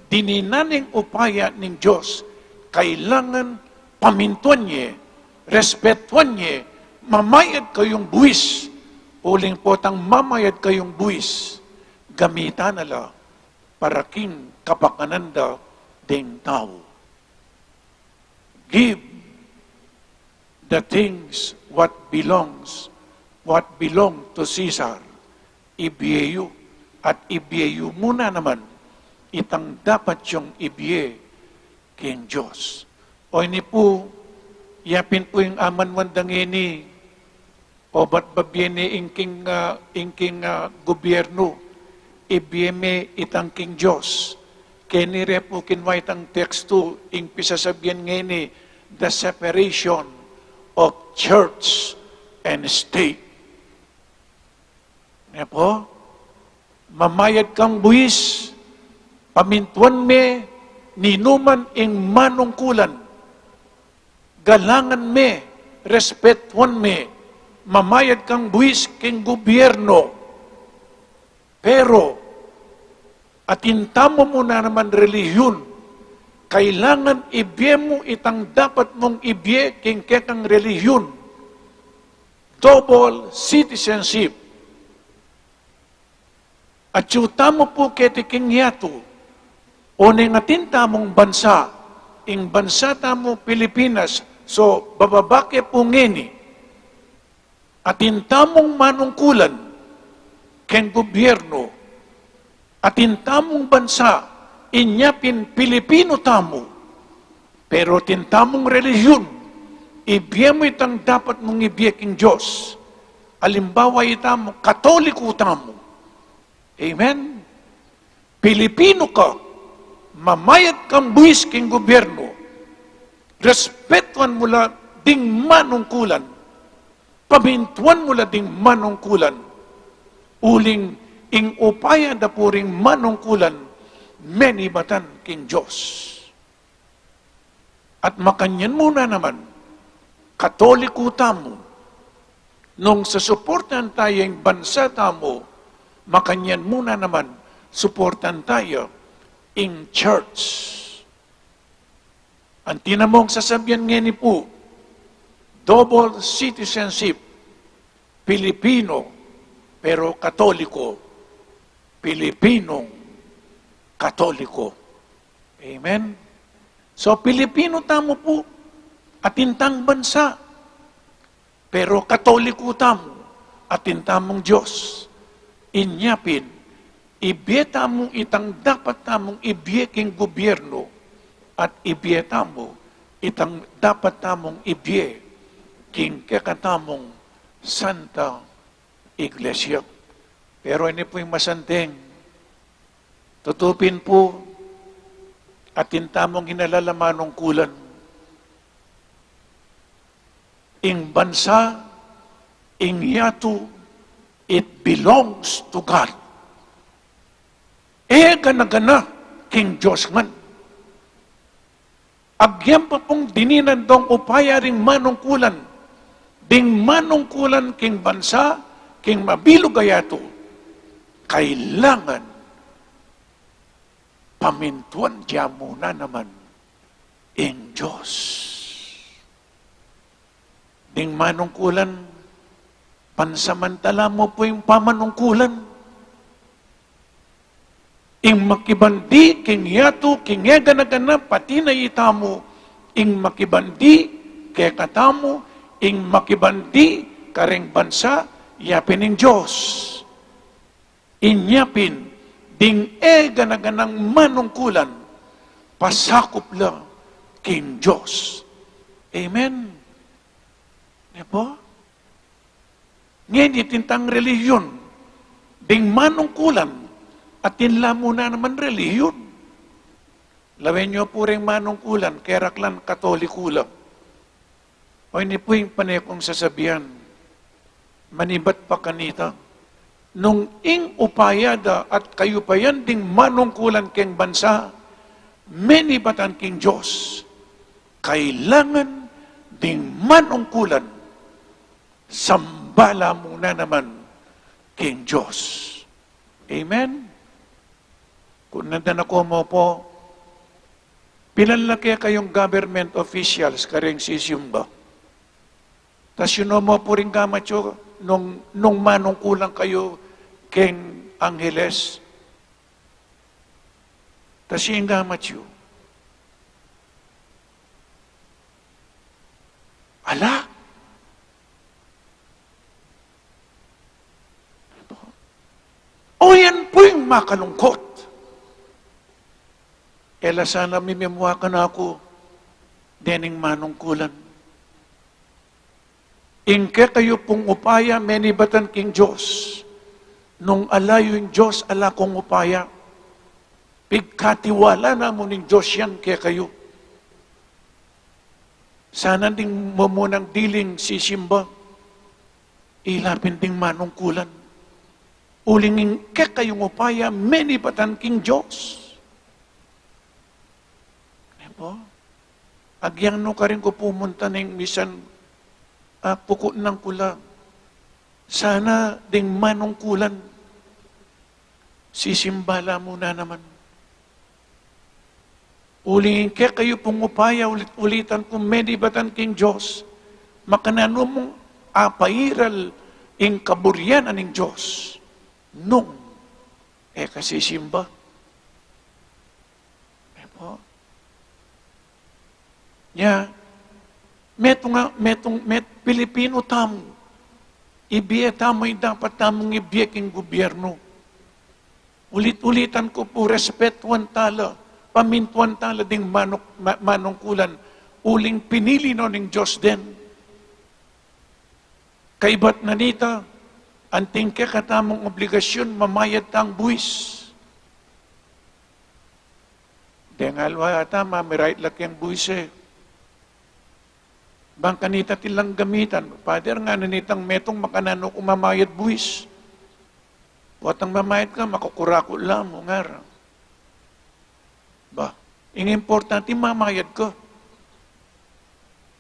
dinina ning upaya ning Dios, kailangan pamintuan ye, respetuan ye, mamayad kayung buis, uling potang mamayad kayung buis, gamitan na la para king kapakanan da ding tau. Give the things what belongs, what belong to Caesar. Ibie yu, at ibie yu mu na naman itang dapat yung ibie king Dios. O ini pu, ya pin pu ing amanuan da ngeni, o bat babie ne ing king, ah, ing king, ah, gubiernu, ibie me itang king Dios. Keni re pu kinwa itang tekstu, ing pisasabian ngeni, the separation of church and state. Ne pu, mamayad kang buis, pamintuan me, ninuman ing manungkulan, galangan me, respetuan me, mamayad kang buis king gubiernu. Pero atin tamu mu na naman relihiun, kailangan ibie mu itang dapat mung ibie king kekang relihiun. Double citizenship. Atyu tamu pu keti king yatu, o neng atin tamung bansa, ing bansa tamu Pilipinas, so bababa ke pu ngeni, atin tamung manungkulan keng gubiernu, atin tamung bansa, inya pin Pilipinu tamu, pero atin tamung relihiun, ibie mu itang dapat mung ibie king Dios. Alimbawa, itamu, Katoliku tamu. Amen? Pilipino ka, mamayad kang buwis king gobyerno, respetuan mu la ding manungkulan, pamintuan mu la ding manungkulan, uling ing upaya da pu ring manungkulan, menibatan king Dios. At makanyan mu na naman, Katoliko tamu. Nung susuportahan taya ing bansa tamu, makanyan mu na naman, suportahan taya ing church. Anti na mung sasabian ngeni pu, double citizenship, Pilipino, pero Katoliko. Pilipinong Katoliko. Amen? So, Pilipino tamu pu, atin tang bansa, pero Katoliko tamu, atin tamung Dios. Inya pin, ibie tamu itang dapat tamung ibie king gobyerno, at ibie tamu itang dapat tamung ibie king kekatamung Santa Iglesia. Pero ini pu ing masanting, tutu pin pu, atin tamung hinalal a manungkulan. Ing bansa, ing yatu, it belongs to God. E gana-gana king Dios ngan. Agyang pa pung dininan dong upaya ring manungkulan, ding manungkulan king bansa, king mabilug a yatu, kailangan pamintuan da mu na naman ing Dios. Ding manungkulan, pansamantala mu pu ing pamanungkulan. Ing makibandi king yatu, king e gana-gana, pati na itamu, ing makibandi kekatamu, ing makibandi kareng bansa, ya pin ing Dios. Inya pin, ding e gana-ganang manungkulan, pasakup la king Dios. Amen. Di ba? Ngeni, atin tang relihiyon, ding manungkulan, atin la mu na naman relihiyon. Lawen yu pu ring manungkulan, keraklan Katoliko la. O, ini pu ing pane kung sasabian, manibat pa kanita. Nung ing upaya da at kayupayan ding manungkulan keng bansa, menibatan king Dios, kailangan ding manungkulan, samba la mu na naman king Dios. Amen? Kung nanda na ko mo po, pilan la kekayung government officials kareng sisimba? Tas yu no mo pu ring gamat yu nung, nung manungkulan kayu keng Angeles. Tas ing gamat yu. Ala? O, yan pu ing makalungkot. E la sana mimemwa kanaku dening manungkulan. Ing kekayu pung upaya, menibatan king Dios. Nung ala yu ing Dios, ala kung upaya. Pigkatiwala na mu ning Dios yan kekayu. Sana ding mumunang diling sisimba, ila pin ding manungkulan. Uling ing kekayung upaya, menibatan king Dios. Ayan po. Agyang nu karin ku pumunta ning misan, ah, pukutnan ku la. Sana ding manungkulan, sisimba la mu na naman. Uling ing kekayu pung upaya, ulit-ulitan ku, menibatan king Dios, makananu mung apairal ing kaburian ning Dios nung e ka sisimba? Ayan po. Nya, metung a, metung, met-, Pilipino tamu. Ibie tamu ing dapat tamung ibie king gubyernu. Ulit-ulitan ku pu, respetuan tala, pamintuan tala ding manuk-, ma-, manungkulan, uling pinili no ning Dios den. Kaybat na nita, Anting kekatamung obligasyun, mamayad tang buis. Deng aliwa yata, mamirait la keng buis e. Bang kanita tilang gamitan, Father, ngana nitang metung makananu ku mamayad buis. Potang mamayad ka, makukurakul la mu, ngara. Ba, ing importante mamayad ka.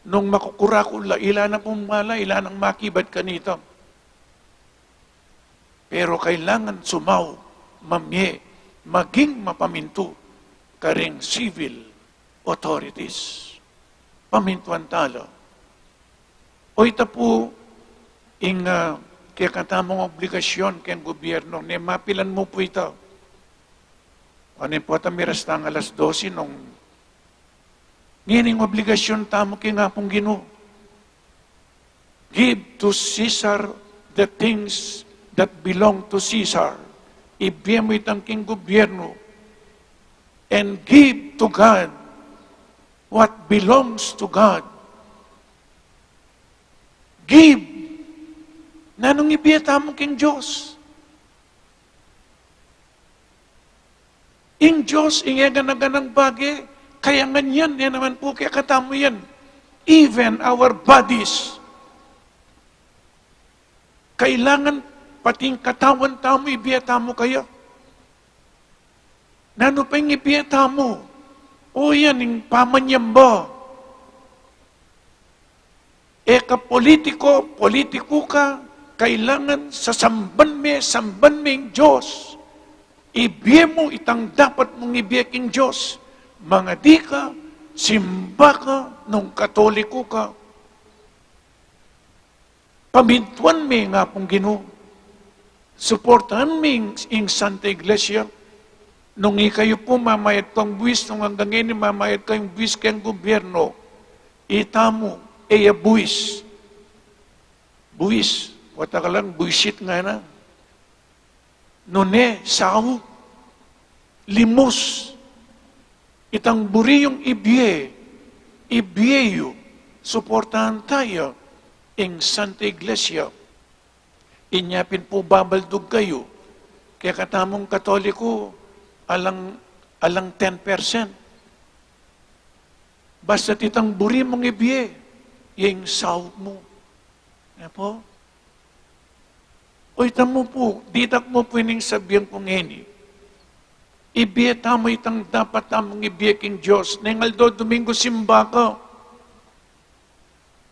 Nung makukurakul la, ila na pung bahala, ila nang makibat kanita. Pero kailangan sumaup, mamie, maging mapamintu karing civil authorities. Pamintuan tala. O ita pu ing, ah, kekatamung obligasyon keng gobyerno, ne mapilan mu pu ita. Ane pu ata, miras tang alas dose nung ngening obligasyon tamu king Apung Ginu. Give to Caesar the things that belong to Caesar. Ibie mu itang king gobyerno. And give to God what belongs to God. Give. Nanung ibie tamu king Dios? Ing Dios, ing egana-ganang bage, kayangan yan, yan naman pu kekatamu yan. Even our bodies. Kailangan pati ing katawan tamu, ibie tamu kaya. Nanu pa ing ibie tamu? O yan, ing pamanyamba. E ka politiko, politiku ka, kailangan sasamban me, samban me ing Dios. Ibie mu itang dapat mung ibie king Dios. Mangadi ka, simba ka, nung Katoliku ka. Pamintuan me ing Apung Ginu. Suportahan me ing, ing Santa Iglesia. Nung ikayu pu mamayad kang buis, nung anggang ngeni mamayad kayung buis keng gobyerno, itamu, e ya buis. Buis, wata ka lang, buisit ngana. Nune, saup, limus, itang buri yung ibie, ibie yu, suportahan taya ing Santa Iglesia. Inya pin pu babaldug kayu, kekatamung Katoliku, alang, alang ten percent. Basta itang buri mung ibie, ya ing saup mu. E pu? O ita mu pu, ditak mu pu ining sabian ku ngeni. Ibie tamu itang dapat tamung ibie king Dios. Neng aldo Domingo simba ka.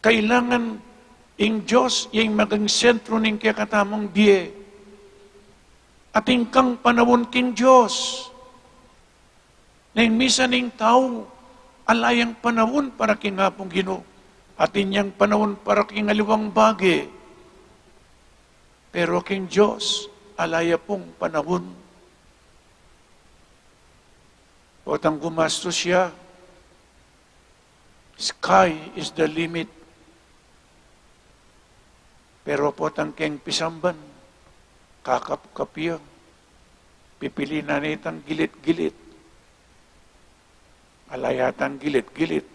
Kailangan ing Dios, ya ing maging sentro ning kekatamung bie. Atin kang panaun king Dios. Neng misan ing tau, ala yang panaun para king Apung Ginu. Atin yang panaun para king aliwang bage. Pero king Dios, ala ya pung panaun. Potang gumastus ya, sky is the limit. Pero potang keng pisamban, kakapkap ya. Pipili na ne itang gilit-gilit. Ala yatang gilit-gilit.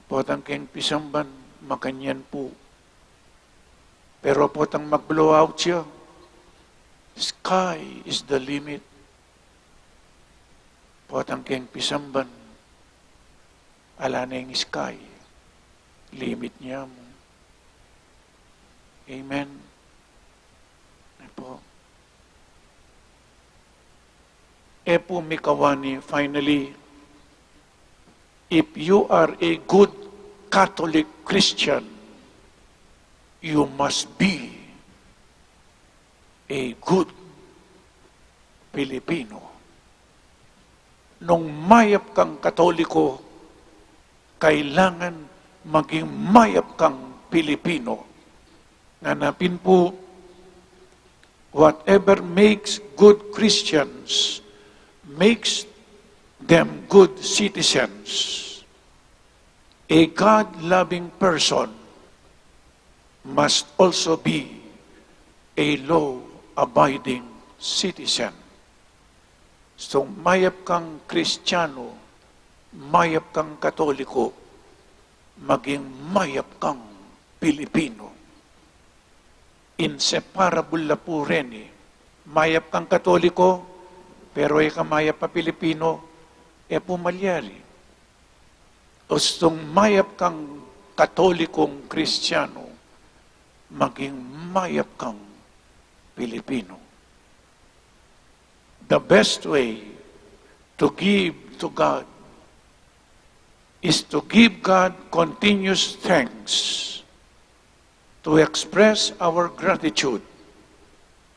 Potang keng pisamban, makanyan pu. Pero potang mag-blowout ya, sky is the limit. Potang keng pisamban, ala neng sky, limit ne mu. Amen. E pu? E pu mikawani, finally, if you are a good Catholic Christian, you must be a good Filipino. Nung mayap kang Katoliko, kailangan maging mayap kang Pilipino. Ngana pin pu, whatever makes good Christians makes them good citizens. A God-loving person must also be a law-abiding citizen. So, mayap kang Kristiyano, mayap kang Katoliko, maging mayap kang Pilipino. Inseparable la pu reni. Mayap kang Katoliko, pero e ka mayap a Pilipino, e pu malyari. Ustung mayap kang Katolikong Kristiyano, maging mayap kang Pilipino. The best way to give to God is to give God continuous thanks, to express our gratitude,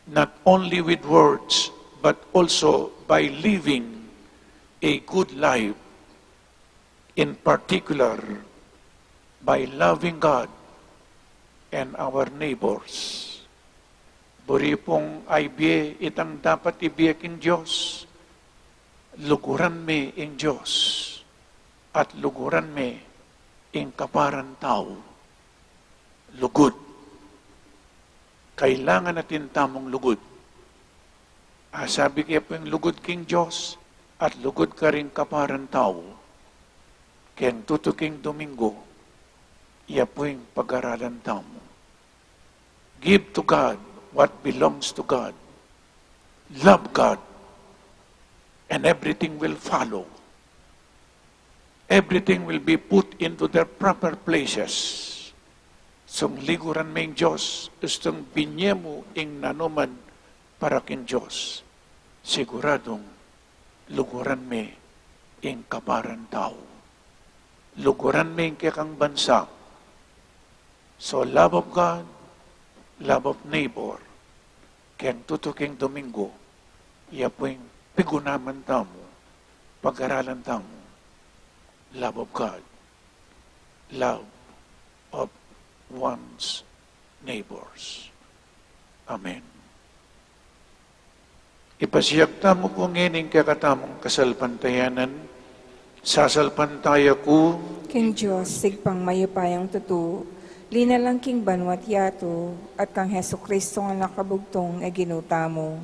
not only with words, but also by living a good life, in particular, by loving God and our neighbors. Buri pung ibie itang dapat ibie king Dios, luguran me ing Dios, at luguran me ing kaparang tau. Lugud. Kailangan atin tamung lugud. Asabi ke pu ing lugud king Dios, at lugud karing kaparang tau. Keng tutuking Domingo, ya pu ing pag-aralan tamu. Give to God what belongs to God. Love God, and everything will follow. Everything will be put into their proper places. Sung luguran me ing Dios, ustung binye mu ing nanuman para king Dios, siguradung luguran me ing kaparang tau. Luguran me ing kekang bansa. So, love of God, love of neighbor, keng tutuking Domingo, ya pu ing pigunaman tamu, pag-aralan tamu, love of God, love of one's neighbors. Amen. Ipasiag tamu pu ngeni ing kekatamung kasalpantayanan. Sasalpantaya ku king Dios, Ibpang mayupayang tutu, linalang king banua't yatu, at kang Jesucristo a Anak a bugtung, a Ginu tamu.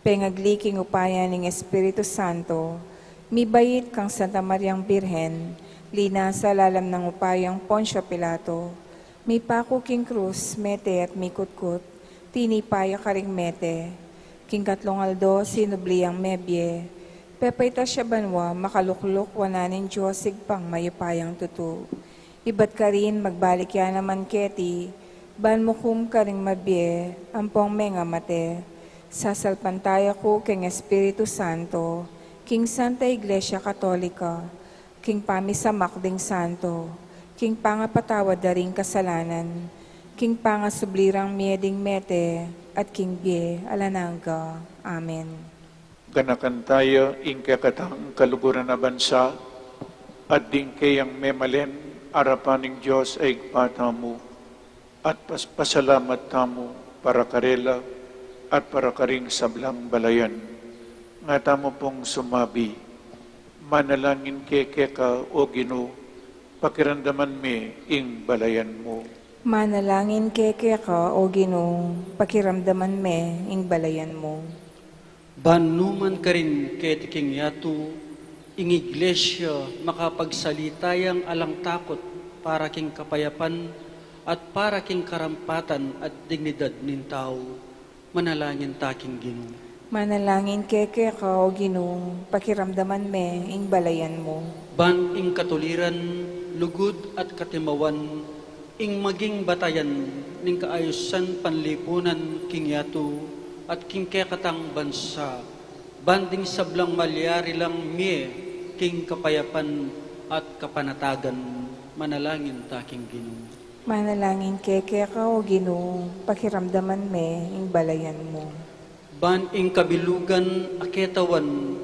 Pengagli king upaya ning Espiritu Santo, mibait kang Santa Mariang Birhen, linasa lalam nang upayang Poncio Pilato, mipaku king krus, mete at mikutkut, tinipa ya karing mete, king katlung aldo sinubli yang mebie, pepaitas ya banua, makalukluk wanan ning Dios Ibpang mayupayang tutu. Ibat karin magbalik ya naman keti, ban mukum karing mabie ampong mengamate. Sasalpantaya ku king Espiritu Santo, king Santa Iglesia Katolika, king pamisamak ding santo, king pangapatawad da ring kasalanan, king pangasubli rang mie ding mete, at king bie alang angga. Amen. Ganakan taya ing kekatang kaluguran a bansa, at ding keyang memalen arapan ning Dios a Ibpa tamu, at pas-, pasalamat tamu para karela at para karing sablang balayan. Nga tamu pung sumabi, manalangin ke keka, O Ginu, pakiramdaman me ing balayan mu. Manalangin ke keka, O Ginu, pakiramdaman me ing balayan mu. Ban nu man karin keti king yatu, ing Iglesia makapagsalita yang alang takut para king kapayapan at para king karampatan at dignidad ning tau. Manalangin ta king Ginu. Manalangin ke keka, O Ginu, pakiramdaman me ing balayan mu. Ban ing katuliran, lugud at katimawan, ing maging batayan ning kaayusan panlipunan king yatu at king kekatang bansa, ban ding sablang malyari lang mie king kapayapan at kapanatagan. Manalangin ta king Ginu. Manalangin ke keka, O Ginu, pakiramdaman me ing balayan mu. Ban ing kabilugan a ketawan,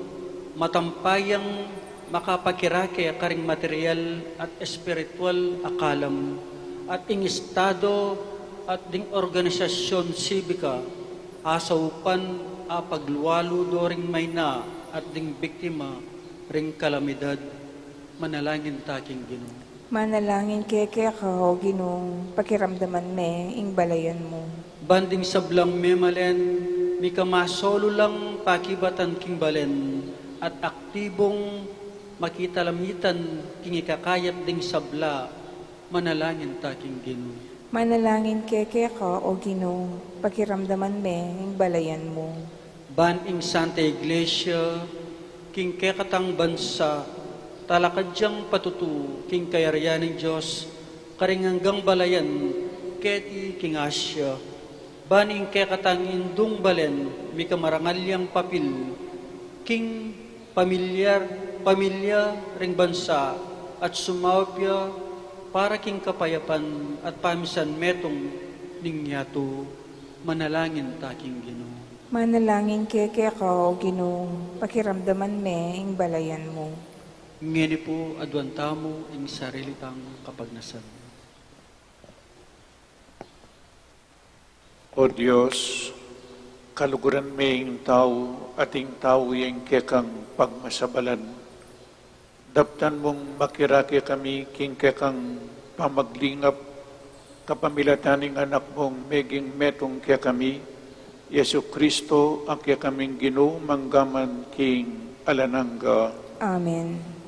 matampayang makapakirake karing material at espiritual a kalam, at ing estado at ding organisasyon sibika, asaupan a paglualu do ring maina at ding biktima ring kalamidad. Manalangin ta king Ginu. Manalangin ke keka, O Ginu, pakiramdaman me ing balayan mu. Ban ding sablang memalen, mika masolu lang pakibatan king balen, at aktibong makitalamitan king ikakayap ding sabla. Manalangin ta king Ginu. Manalangin ke keka, O Ginu, pakiramdaman me ing balayan mu. Ban ing Santa Iglesia, king kekatang bansa, talakad yang patutu king kayarian ning Dios, karing anggang balayan keti king Asia. Ban ing kekatang indung balen mikamarangal yang papil king pamilyar, pamilya ring bansa at sumaup ya para king kapayapan at pamisan metung ning yatu. Manalangin ta king Ginu. Manalangin ke keka, O Ginu, pakiramdaman me ing balayan mu. Ngeni pu aduan tamu ing sarili tang kapagnasan. O Dios, kaluguran me ing tau, at ing tau ya ing kekang pagmasabalan. Daptan mung makirake kami king kekang pamaglingap, kapamilatan ning Anak mung meging metung kekami, Jesu Kristo, a kekaming Ginu, mangga man king alang angga. Amen.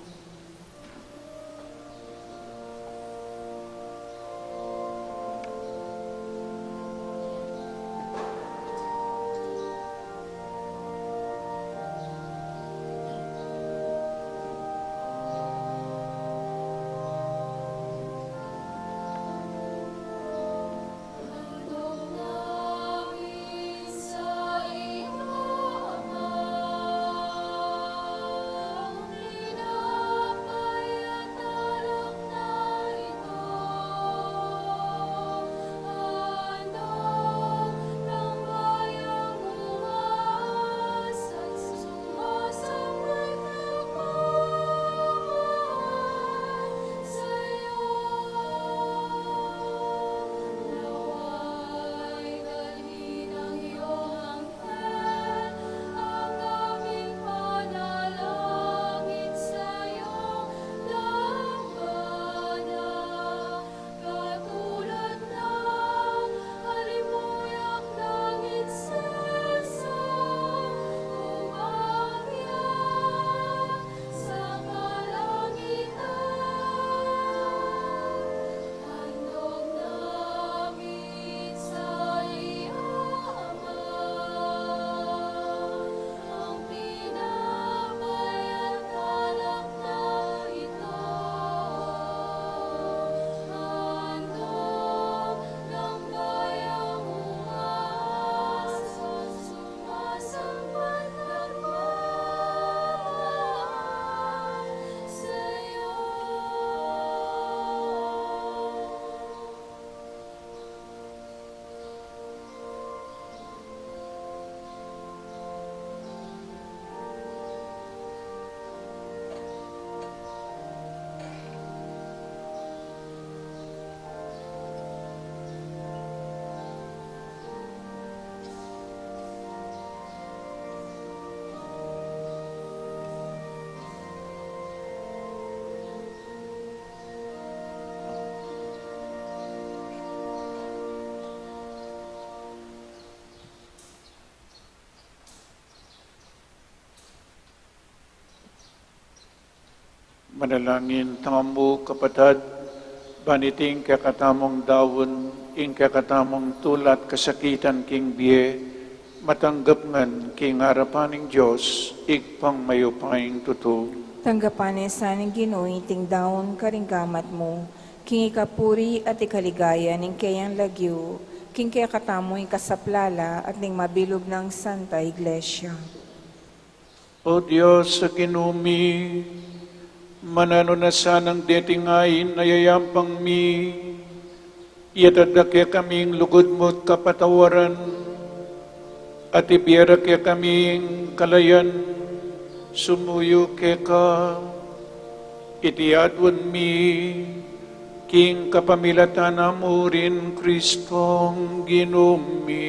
Manalangin tamu, kapatad, ban iting kekatamung daun, ing kekatamung tula at kasakitan king bie, matanggap ngan king arapan ning Dios, Ibpang mayupayang tutu. Tanggapan na sa ning Ginu iting daun karing gamat mu, king ikapuri at ikaligaya ning keyang lagyu, king kekatamung ikasaplala at ning mabilug nang Santa Iglesia. O Dios a Ginu mi, mananu na sanang deting ain a yayampang mi, iyatad da kekaming lugud mu't kapatawaran, at ibie ra kekaming kalayan sumuyu keka. Iti aduan mi king kapamilatan na mu ring Kristong Ginu mi.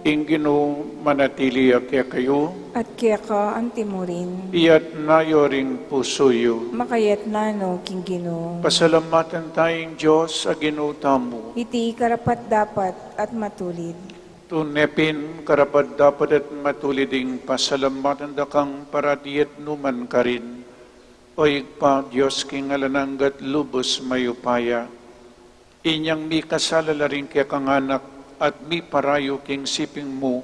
Ing Ginu manatili ya kekayu. At keka antimurin. Iyatna yu ring pusu yu. Makayatna no king Ginu. Pasalamatan taya ing Dios a Ginu tamu. Iti karapat-dapat at matulid. Tune pin karapat-dapat at matulid ing pasalamatan da kang parati at nukarin man. O Ibpa, Dios king alang angga at lubus mayupaya, inyang mikasala la ring kekang anak at miparayu king siping mu,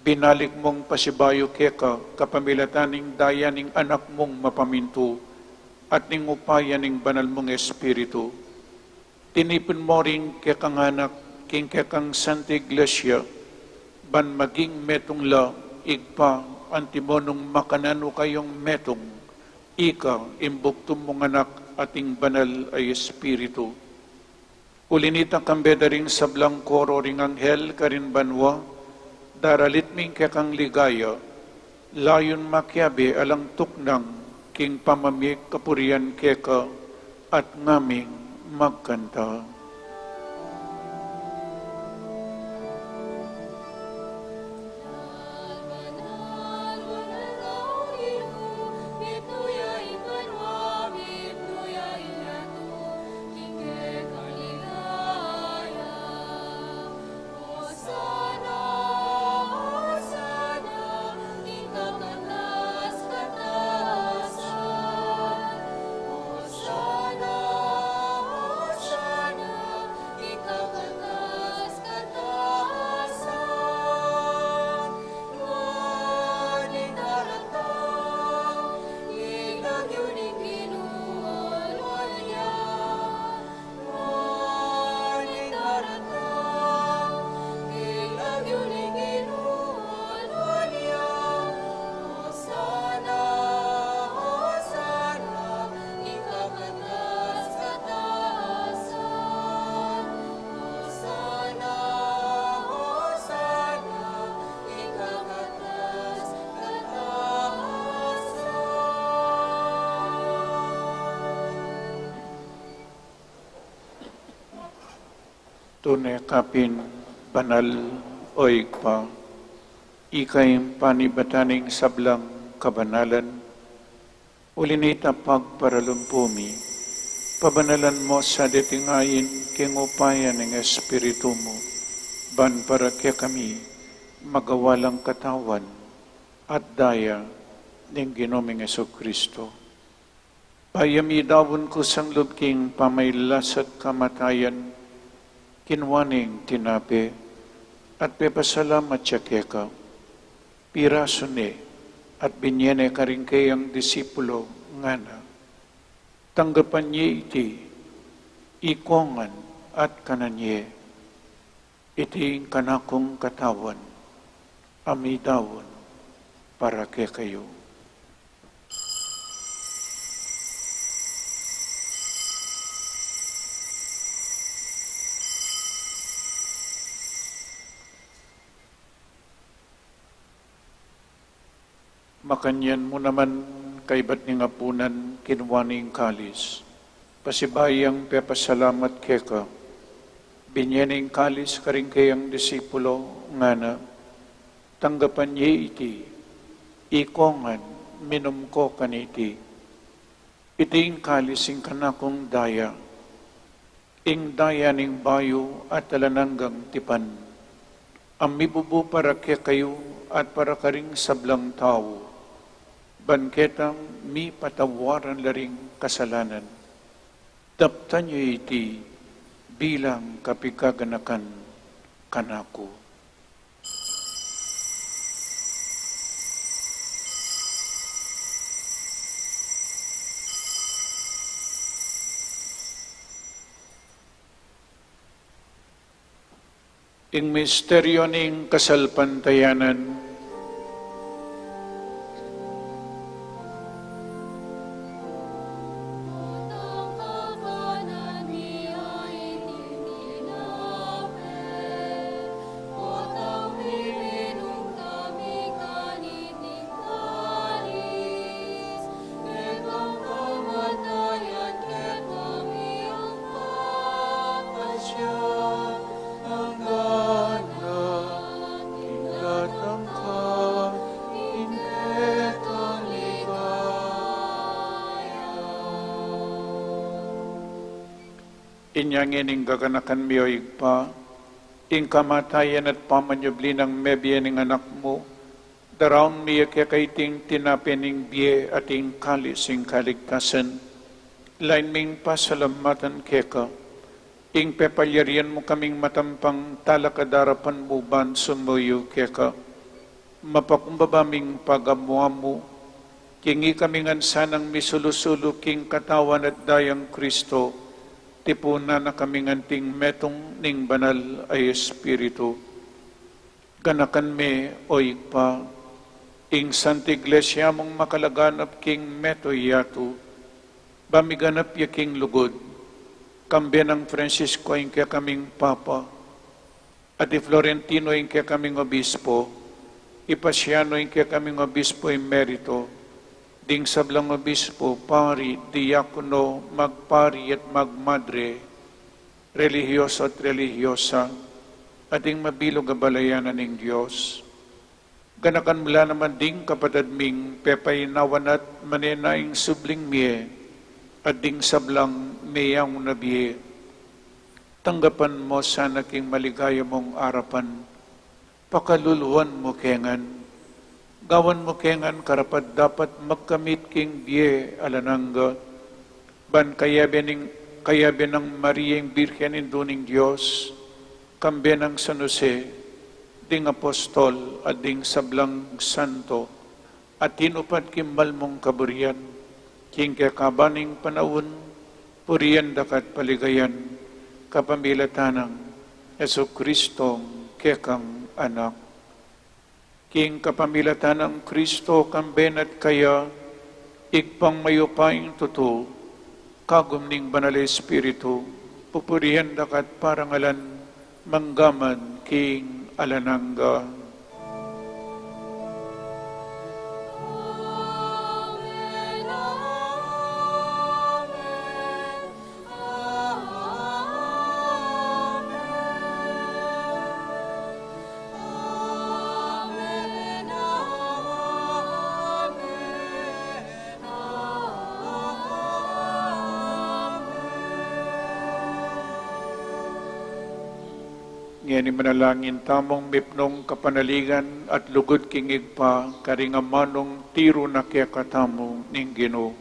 binalik mung pasibayu keka kapamilatan ning daya ning Anak mung mapamintu at ning upaya ning Banal mung Espiritu. Tinipun mo ring kekang anak king kekang Santa Iglesia, ban maging metung la, Ibpa, antimo nung makananu kayung metung, ika ing bugtung mung Anak at ing Banal a Espiritu. Uli na nita, kambe da ring sablang koro ring anghel karin banua, daralit mi ing kekang ligaya, layun makiabe alang tuknang king pamamie kapurian keka at ngaming magkanta. Tune ka pin banal, o Ibpa, ika ing panibatan ning sablang kabanalan. Uli na nita, pagparalumpu mi, pabanalan mo sa deti ngeni king upaya ning Espiritu mu, ban para kekami magawa lang katawan at daya ning Ginu ming Jesucristo. Bayu ya midaun kusang lub king pamaglasat kamatayan, kinua ne ing tinape at pepasalamat ya keka, pirasu ne at binye ne karing kayang disipulo, ngana: Tanggapan ye iti, ikongan at kanan ye. Iti ing kanakung katawan a midaun para kekayu. Makanyan mu naman, kaybat ning apunan, kinua ne ing kalis, pasibayu yang pepasalamat keka, binye ne ing kalis karing kayang disipulo, ngana: Tanggapan ye iti, ikongan, minum ko kaniti. Iti ing kalis ing kanakung daya, ing daya ning bayu at alang anggang tipan, a mibubu para kekayu at para karing sablang tau, ban ketang mipatawaran la ring kasalanan. Daptan ye iti bilang kapigaganakan kanaku. Ing misteryu ning kasalpantayanan. Inya ngeni ing gaganakan mi, o Ibpa, ing kamatayan at pamanyubli nang mebie ning Anak mu, Daraun mi keka iting tinape ning bie at ing kalis ning kaligtasan. Lain ming pasalamatan keka ing pepalyarian mu kaming matampang talakad king arapan mu ban sumuyu keka. Mapakumbaba ming pagamu-amu, king ikami ngan sanang misulu-sulu king katawan at dayang Kristo, tipunan na kami ngan king metung ning Banal a Espiritu. Ganakan me, o Ibpa, ing Santa Iglesia mung makalaganap king meto yatu, ba miganap ya king lugud, kambe nang Francisco ing kekaming Papa, at i Florentino ing kekaming Obispo, i Pasiano ing kekaming Obispo Emerito, ding sablang obispo, pari, diakono, magpari at magmadre, relihiyoso at relihiyosa, at ding mabilug a balayan ning Dios. Ganakan mu la naman ding kapatad ming pepainawan at manenaya ing subling mie, at ding sablang meyaun na bie. Tanggapan mu sana king maligaya mung arapan. Pakaluluan mu ke ngan. Gawan mu ke ngan karapat-dapat magkamit king bie alang angga. Ban kayabe ning, kayabe nang Maria ing Birhen Indu ning Dios, kambe nang San Jose, ding apostol at ding sablang santo, a tinupad king mal mung kaburian, king kekaban ning panaun, purian da ka at paligayan, kapamilatan nang Jesucristo, kekang Anak. King kapamilatan nang Kristo, kambe na at kaya, Ibpang mayupayang tutu, kagum ning Banal a Espiritu, pupurian da ka at parangalan, mangga man king alang angga. Ngeni manalangin tamung mipnung kapanaligan at lugud king Ibpa, karing amanung tiru na kekatamu ning Ginu.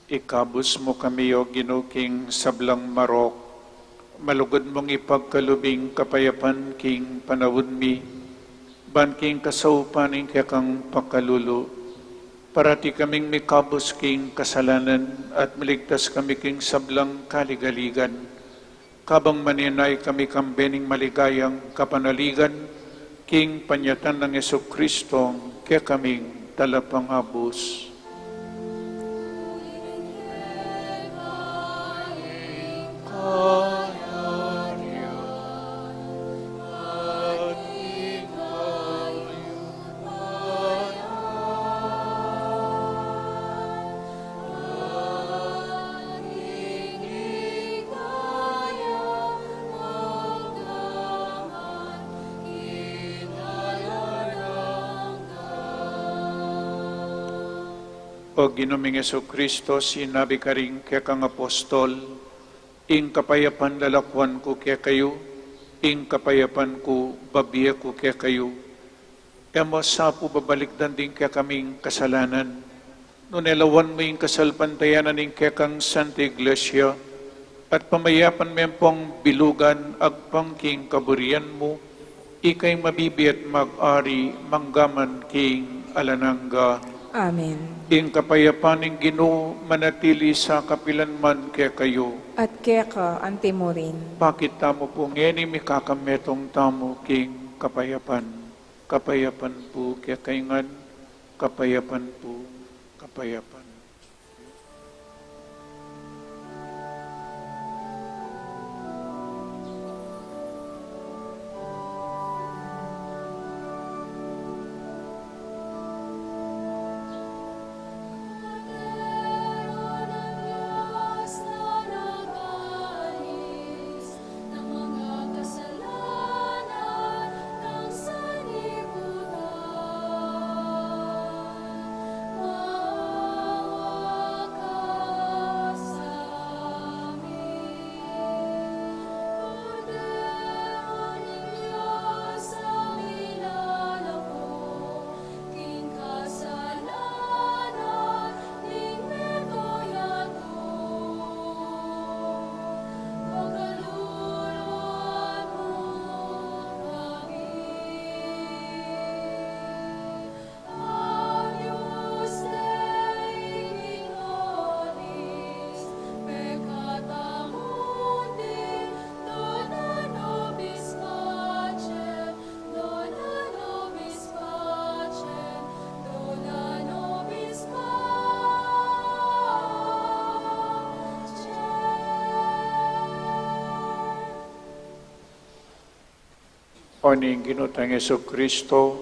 Ikabus mu kami, O Ginu, king sablang marok, malugud mung ipagkalub ing kapayapan king panaun mi, ban king kasaupan ning kekang pakalulu, parati kaming mikabus king kasalanan at miligtas kami king sablang kaligaligan. Kabang manenaya kami kambe ning maligayang kapanaligan, king panyatang nang Jesucristo, kekaming Talapangabus. O Ginu ming Jesucristo, sinabi karing kekang apostol, ing kapayapan lalakuan ku kekayu, ing kapayapan ku babie ku kekayu. E mu sa pu babalikdan ding kekaming kasalanan, nune lawan mu ing kasalpantayanan ning kekang Santa Iglesia, at pamayapan me pung bilugan agpang king kaburian mu, ika ing mabibie at mag-ari manggaman king alang angga. Amen. Ing kapayapan ning Ginu manatili sa kapilan man kekayu. At keka antimurin. Pakit tamu pu ngeni mikakametung tamu king kapayapan. Kapayapan pu kekayu ngan, kapayapan pu, kapayapan. O ning Ginu tang Jesucristo,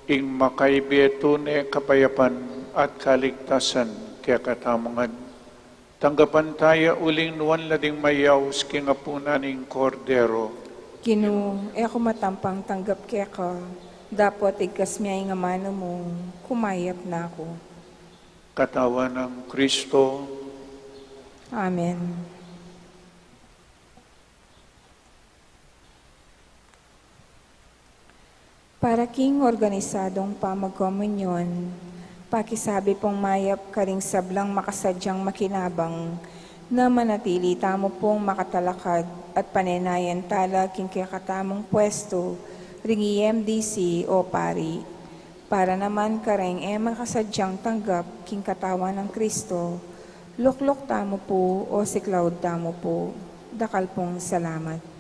ing makaibie tune kapayapan at kaligtasan kekatamu ngan. Tanggapan taya uling nuan la ding mayaus king apunan ning Kordero. Ginu, e ku matampang tanggap keka, dapot igkas me ing amanu mu, kumayap na ku. Katawan nang Kristo. Amen. Para king organisadong pamagkomunyon, pakisabi pung mayap karing sablang makasadyang makinabang na manatili tamu pung makatalakad at panenayan tala king kekatamung puestu ring E M D C o pari. Para naman kareng e makasadyang tanggap king katawan nang Kristo, lukluk tamu pu o siklaud tamu pu. Dakal pung salamat.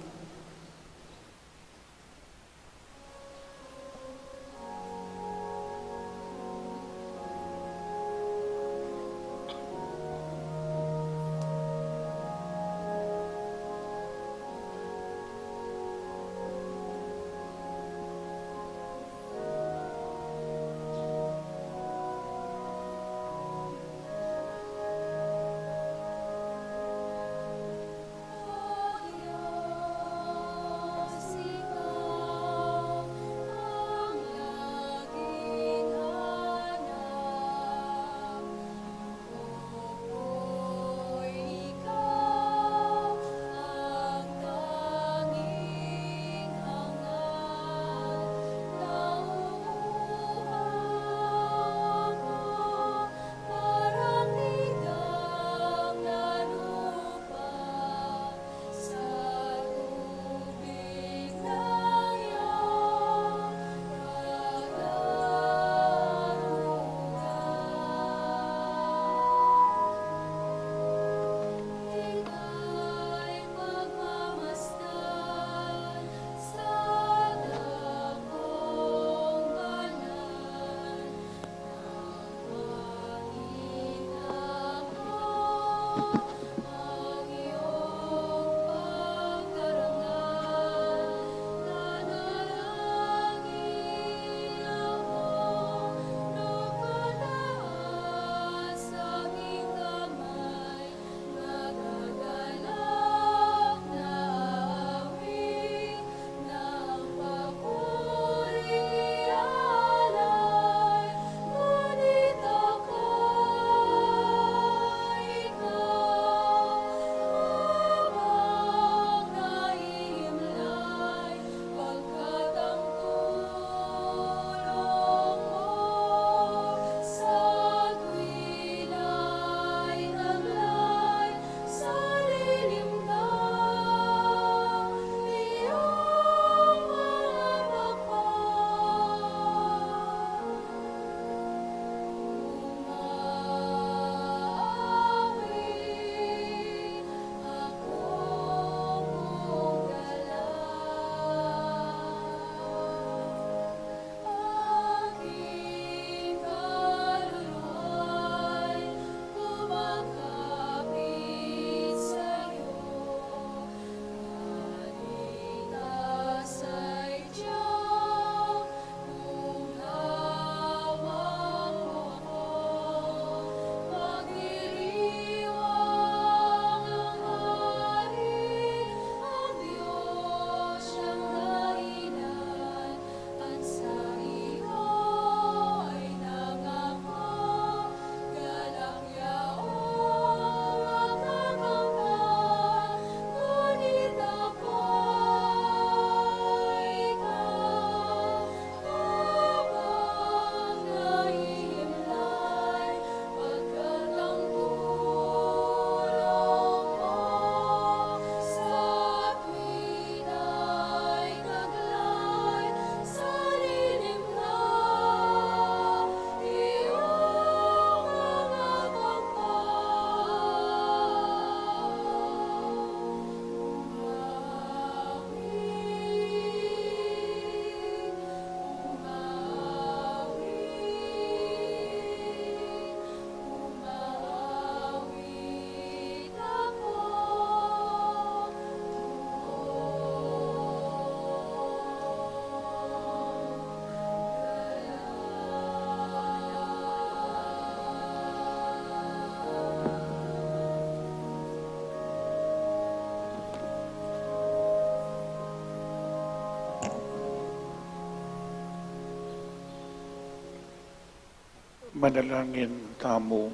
Manalangin tamu.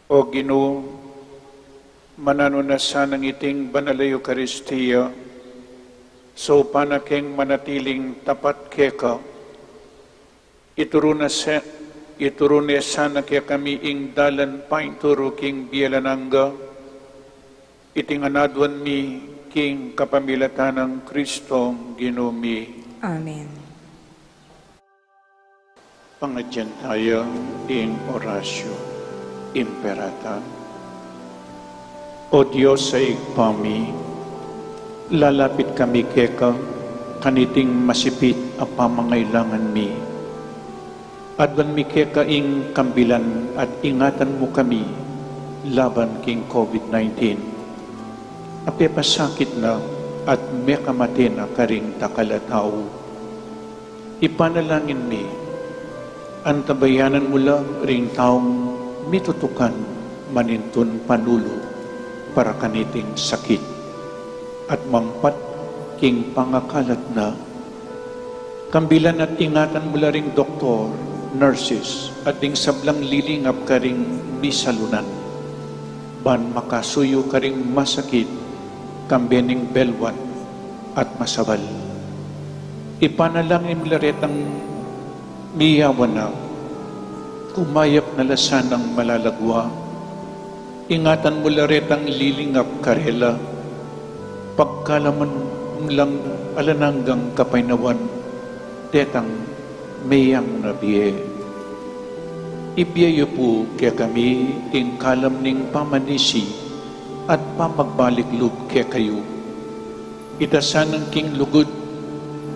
O Ginu, mananu na sanang iting banal a Eukaristia, saupan na keng manatiling tapat keka. Ituru na sa-, ituru ne sana kekami ing dalan painturu king bie alang angga. Iti ngan aduan mi king kapamilatan nang Kristong Ginu mi. Amen. Pangadyan taya ing Oratio Imperata. O Dios a Ibpa mi, lalapit kami keka kaniting masipit a pamangailangan mi. Aduan mi keka ing kambilan at ingatan mu kami laban king COVID nineteen. A pepasakit na at mekamate na karing dakal a tau. Ipanalangin mi, antabayanan mu la ring taung mitutukan manintun panulu para kaniting sakit, at mampat king pangakalat na. Kambilan at ingatan mu la ring doktor, nurses, at ding sablang lilingap karing misalunan, ban makasuyu karing masakit, kambe ning belwat at masabal. Ipanalangin mu la retang miyawan na, kumayap na la sanang malagwa. Ingatan mu la retang lilingap karela. Pagkalaman mu lang alang anggang kapaynawan detang meyang na bie. Ibie yu pu kekami ing kalam ning pamanisi at pamagbalik lub kekayu. Ita sanang king lugud,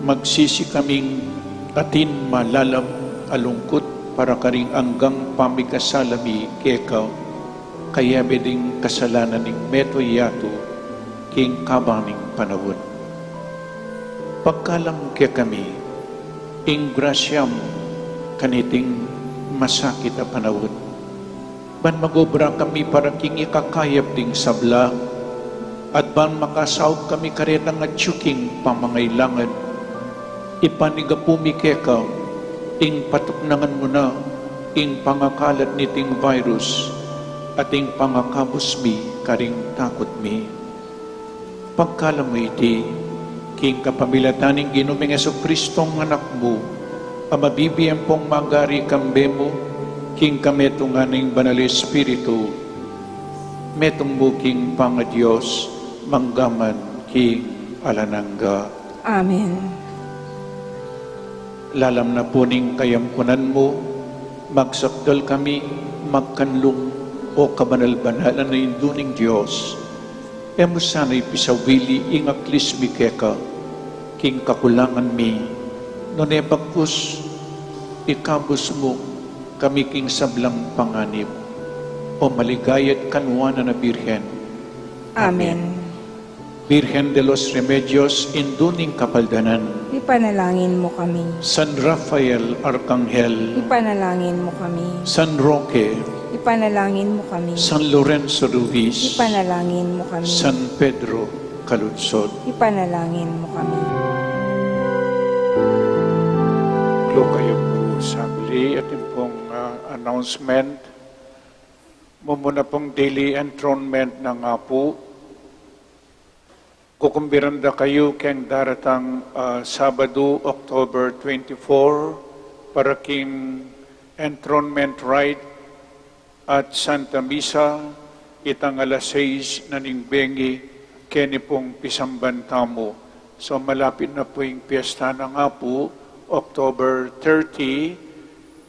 magsisi kaming atin malalam a lungkut para karing anggang pamikasala mi keka, kayabe ding kasalanan ning meto yatu king kabang ning panaun. Pagkalam kekami ing grasya mu kaniting masakit a panaun, ban mag-obra kami para king ikakayap ding sabla, at ban makasaup kami karetang atyu king pamangailangan. Ipanigapu mi keka ing patuknangan mu na ing pangakalat niting virus, at ing pangakabus mi karing takut mi. Pagkalam mu iti, king kapamilatan ning Ginu ming Jesucristong Anak mu, a mabibie ampong magari kambe mu, king kametungan ning Banal Espiritu, metung mu king pangaDios, manggaman king alang angga. Amen. Lalam na pu ning kayampunan mu, magsakdal kami, magkanlung, o kabanal-banalan a Indu ning Dios. E mu sana ipisawili ing aklis mi keka king kakulangan mi, nune bagkus ikabus mu kami king sablang panganib, o maligaya't kanuanan a Birhen. Amen. Amen. Birhen de los Remedios, Indu ning Kapaldanan. Ipanalangin mu kami. San Rafael Arkanghel. Ipanalangin mu kami. San Roque. Ipanalangin mu kami. San Lorenzo Ruiz. Ipanalangin mu kami. San Pedro Calungsod. Ipanalangin mu kami. Tumayo kayu pu saglit, atin pung, ah, announcement. Mumuna pung daily enthronement na nga pu. Kukumbiran da kayu keng daratang, ah, Sabadu, October twenty-four, para king enthronement rite at Santa Misa, itang alas sais na ning bengi, keni pung pisamban tamu. So, malapit na pu ing piyesta na nga pu, October thirty,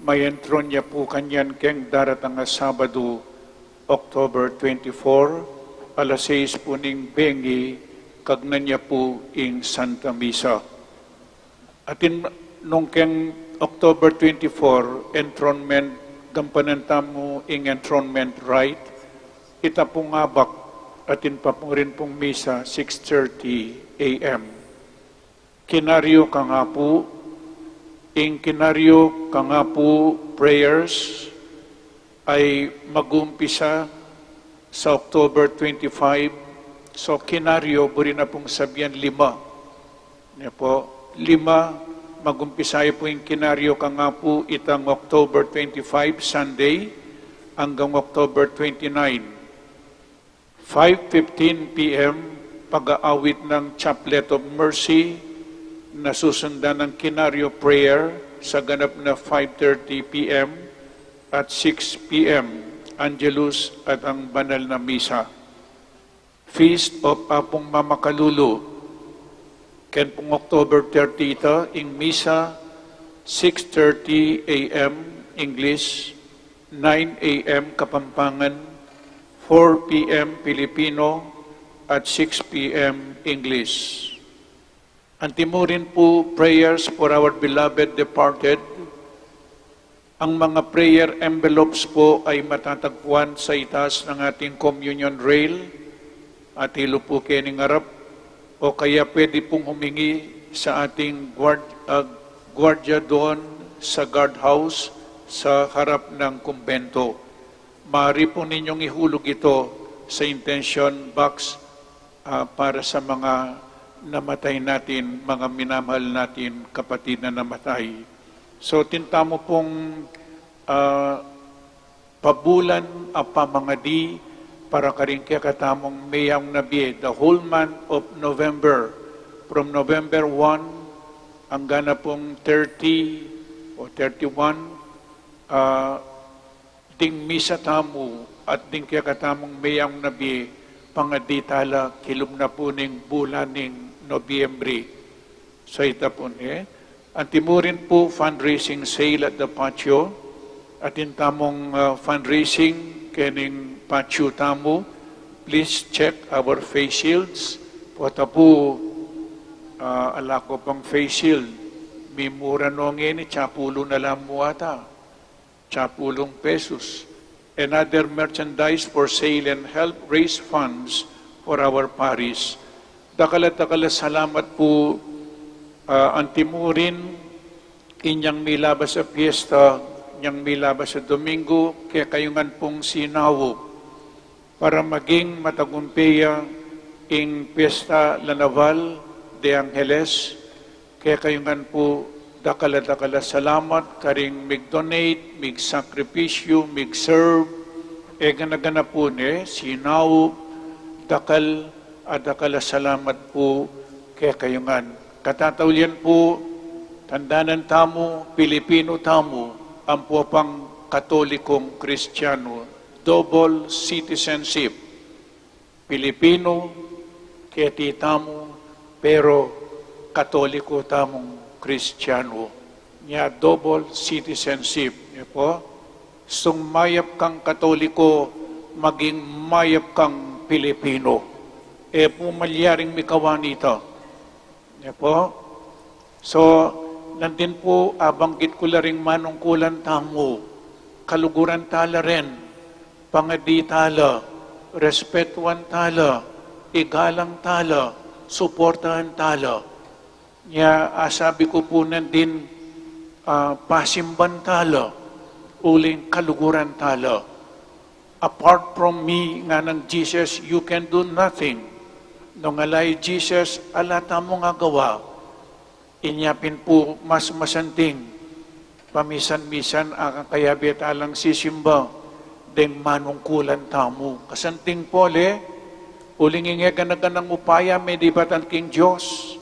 ma-enthrone ya pu kanyan keng daratang a Sabadu, October twenty-four, alas sais pu ning bengi, kagnan ya pu ing Santa Misa. Atin nung keng October twenty-four, enthronement, gampanan tamu ing enthronement rite, ita pung abak, atin pa pu rin pung misa, six thirty A M. Kinaryo Kangapu, ing Kinaryo Kangapu prayers ay mag-uumpisa sa October twenty-five. So, Kinaryo, buri na pung sabian lima. Ne pu, lima, Magumpisaya pu ing kinaryo kangapu itang October twenty-five, Sunday, anggang October twenty-nine. Five fifteen P M, pag-aawit ng Chaplet of Mercy, na susundan ng Kinaryo Prayer sa ganap na five thirty P M at six P M, Angelus at ang Banal na Misa. Feast of Apung Mamakalulu. Ken pung October thirty ita, ing Misa, six thirty A M English, nine A M Kapampangan, four P M Filipino, at six P M English. Antimurin pu, prayers for our beloved departed. Ang mga prayer envelopes po ay matatagpuan sa itaas ng ating communion rail, at hilo po kening arap, o kaya pwede pong humingi sa ating guard-, ah, guardia doon sa guardhouse sa harap ng kumbento. Maaari po ninyong ihulog ito sa intention box, ah, para sa mga namatay natin, mga minamahal natin kapatid na namatay. So, atin tamu pung, ah, pabulan a pamangadi para karing kekatamung meyang na bie, the whole month of November, from November one anggang na pung thirty o thirty-one, ah, ding misa tamu at ding kekatamung meyang na bie, pangadi tala kilub na pu ning bulan ning Nobyembre. So, ita pu ne. Antimurin pu, fundraising sale at the patio. Atin tamung, ah, fundraising kening patio tamu. Please check our face shields. Pota pu, ah, ala ko pang face shield. Mimura no ngeni, tsapulu na la mu ata. Tsapulung pesos, and other merchandise for sale and help raise funds for our parish. Dakal a dakal a salamat pu, ah, antimurin, inyang milabas a piyesta, inyang milabas a Domingo, kekayu ngan pung sinaup para maging matagumpe ya ing Piyesta Lanaval de Angeles. Kekayu ngan pu, dakal a dakal a salamat karing mig-donate, mig-sakripisyu, mig-serve, e gana-gana pu ne sinaup, dakal a dakal a salamat pu kekayu ngan. Katataulian pu, tandanan tamu, Pilipinu tamu, ampo pang Katolikong Kristiyanu. Double citizenship. Pilipinu keti tamu, pero Katoliko tamung Kristiyanu. Nya, double citizenship. Nya pu, sung mayap kang Katoliko, maging mayap kang Pilipino. E pu malyaring mikawa nita. Nya pu. So, nandin pu, abanggit ku la ring manungkulan tamu, kaluguran tala rin, pangadi tala, respetuan tala, igalang tala, suportahan tala. Nya, asabi ku pu nandin, ah, pasimban tala, uling kaluguran tala. Apart from me, nganang Jesus, you can do nothing. Nung ala i Jesus, ala tamung agawa. Inya pin pu mas masanting, pamisan-misan akakayabe talang sisimba deng manungkulan tamu. Kasanting pu le, uling e gana-ganang upaya medibatan king Dios.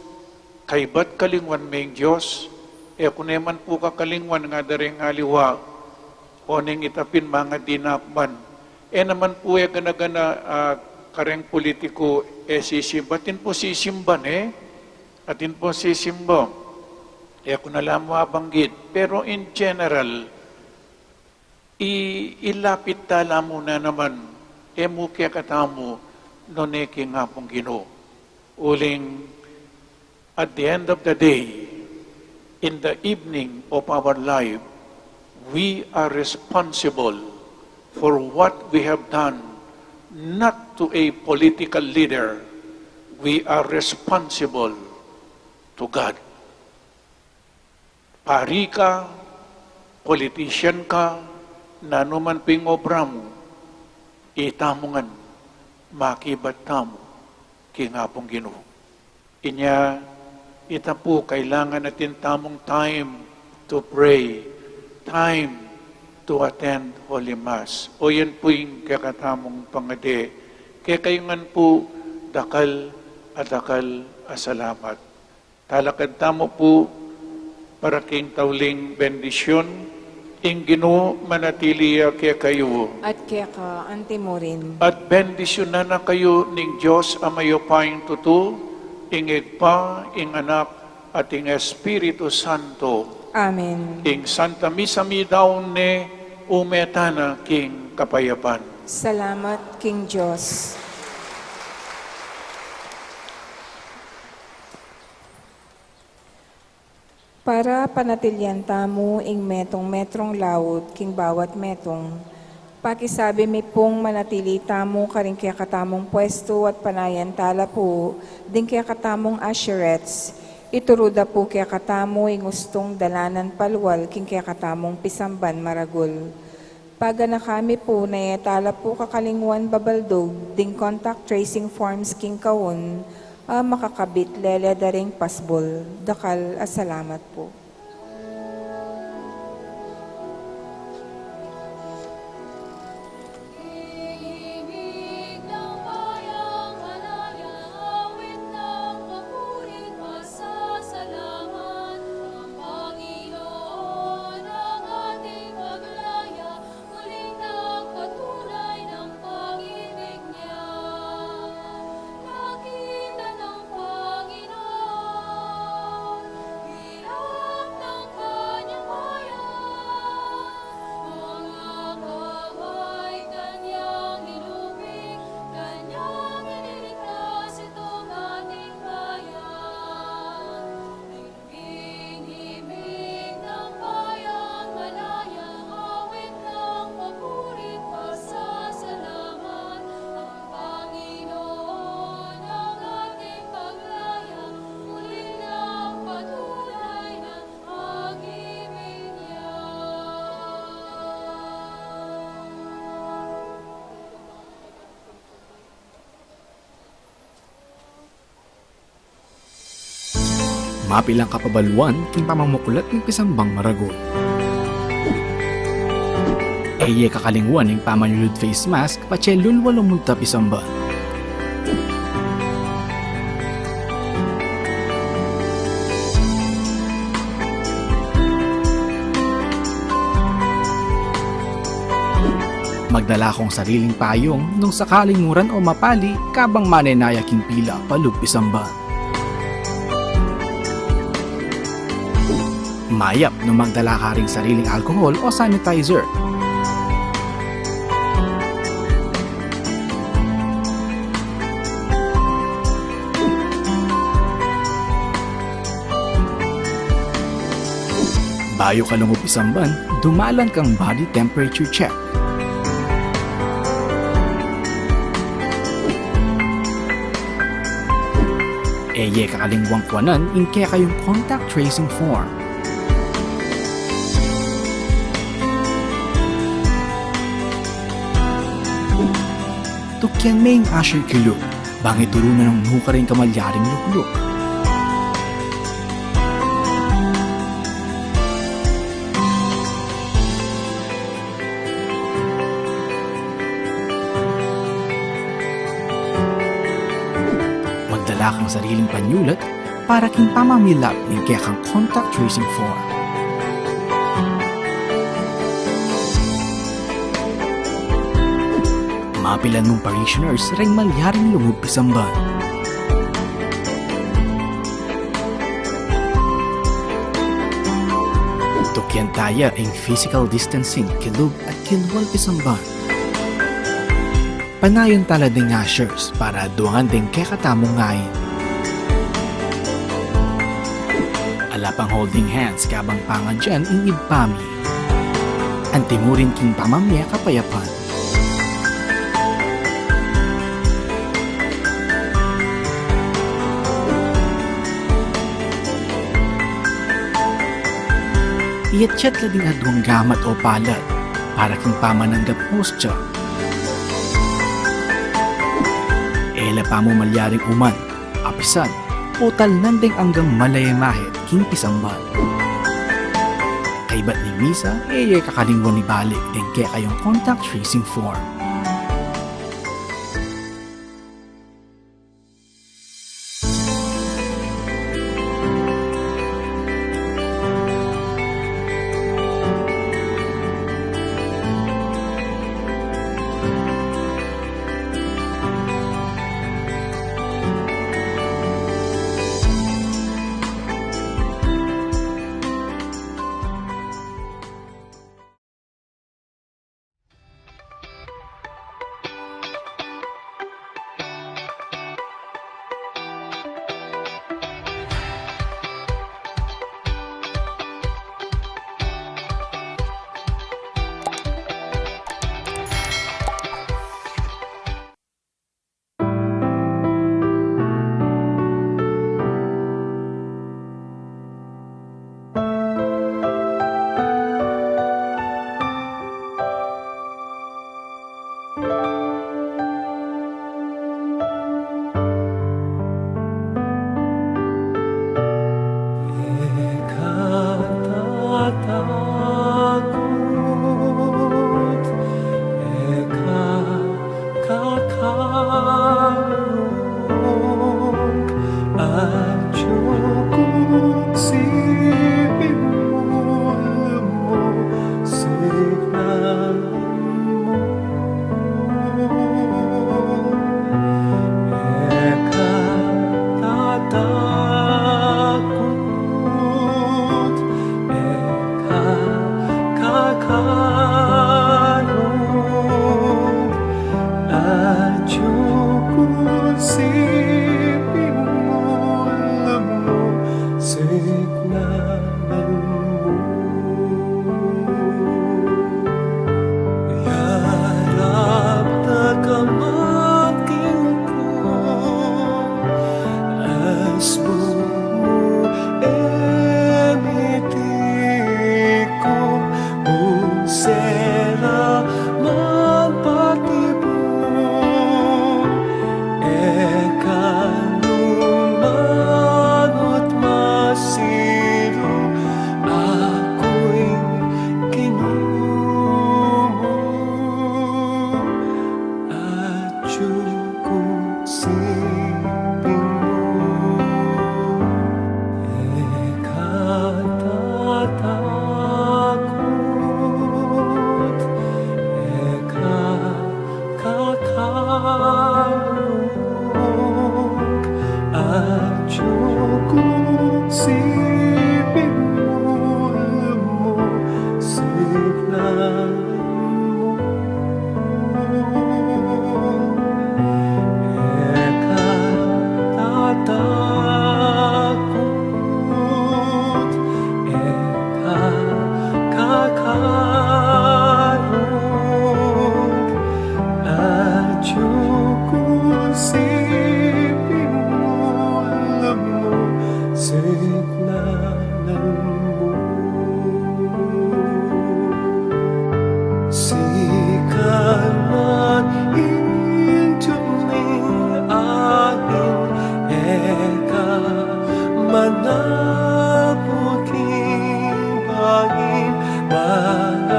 Kaybat kalingwan me ing Dios, e ku ne man pu kakalingwan, ngada reng aliwa, o neng ita pin mangadi na akman. E naman pu e gana-gana, ah, kareng pulitiku e sisimba. Atin pu sisimba ne, atin pu sisimba. E ku na la mu abanggit. Pero in general, i-, ilapit tala mu na naman, e mu kekatamu, nune king Apung Ginu. Uling, at the end of the day, in the evening of our life, we are responsible for what we have done, not to a political leader. We are responsible to God. Pari ka, politician ka, nanu man pin ing obra mu, itamu ngan, makibat tamu king Apung Ginu. Inya, Ita pu, kailangan atin tamung time to pray, time to attend Holy Mass. O yan pu ing kekatamung pangadi. Kekayu ngan pu, dakal a dakal a salamat. Talakad tamu pu para king tauling bendisyun, ing Ginu manatili ya kekayu. At keka antimurin. At bendisyunan na kayu ning Dios a mayupayang tutu, ing Ibpa, ing Anak, at ing Espiritu Santo. Amen. Ing Santa Misa midaun ne, ume tana king kapayapan. Salamat king Dios. Para panatilian tamu ing metung-metrung laut king bawat metung, pakisabi mi pung manatili tamu karing kekatamung pwestu at panayan tala pu ding kekatamung usherettes. Ituru da pu kekatamu ing ustung dalanan palual king kekatamung pisamban maragul. Paganakan mi pu na e tala pu kakalingwan babaldug ding contact tracing forms king kaun a makakabit lele da ring pasbul. Dakal a salamat pu. Muling nagpatunay ng pag-ibig niya. Nakita ng Panginoon, hirap ng kanyang bayan. Mga kamay kanyang inubig, kanyang iniligtas itong ating bayan. Himig ng bayang malaya, awit ng papuri't pasasalamat. Ang Panginoon ang ating paglaya, muling nagpatunay ng pag-ibig niya. Mapilang kapabaluan king pamamuklat ning pisambang maragul. E ye kakalingwan ing pamanyulud face mask patse lulwa lumunta pisamban. Magdala kong sariling payung nung sakaling muran o mapali kabang manenaya king pila palub pisamban. Mayap nung magdala ka ring sariling alcohol o sanitizer. Bayu ka lungub pisamban, dumalan kang body temperature check. E ye kakalingwang kuanan ing kekayung contact tracing form. Tukyan me ing usher kilub, bang ituru na nung nukarin ka malyaring lukluk. Magdala kang sariling panyulat para king pamamilap ning kekang contact tracing form. Mapilan mung parishioners reng malyaring lungub pisamban. Tukyan taya ing physical distancing kilub at kilwal pisamban. Panayan tala ding ushers para aduangan ding kekatamung ngain. Ala pang holding hands kabang pangadyan ing Ibpa mi. Antimurin king pamamie kapayapan. Iyatyat la ding aduang gamat o palad para king pamananggap hostya. E la pamu malyaring uman, apisan, o talnan deng anggang malaya mahit king pisambal. Kaybat ning misa, e ye kakalingwan ibalik deng kekayung contact tracing form. Eka tatakut, eka kakarung, atiu ku siping mu, lumusignan mu. Eka tatakut, eka kakarung, atiu ku siping mu, lumusignan mu. Yarap na ka man king lugud, asbun mu e miti ku, nung sera man patibu, e ka nu manut masiru, aku ing Ginu mu, atiu ku siping mu. Eka tatakut, eka kakarung, atiu ku siping mu, lumusignan mu. Eka tatakut, eka kakarung, atiu ku siping mu, lumusignan mu. Sikan man ing tuming angin, e ka manabut king bangin, mangaragul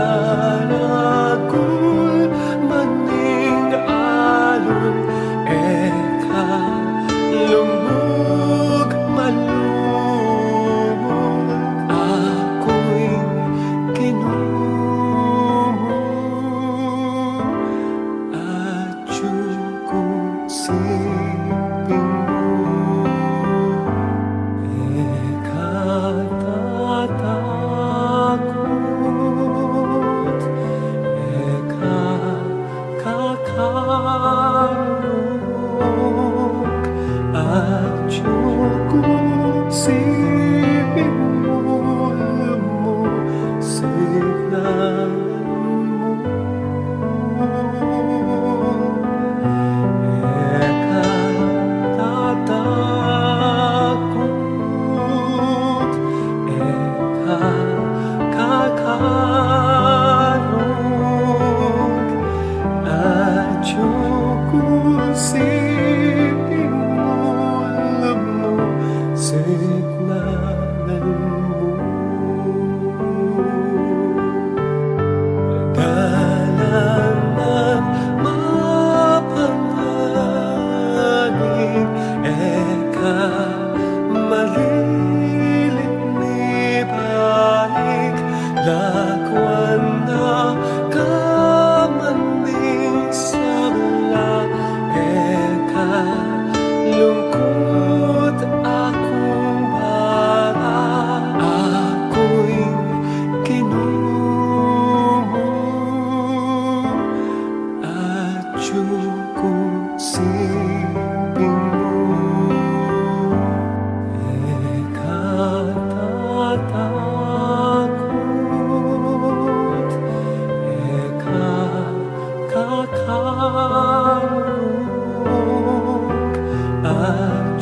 man ing alun, e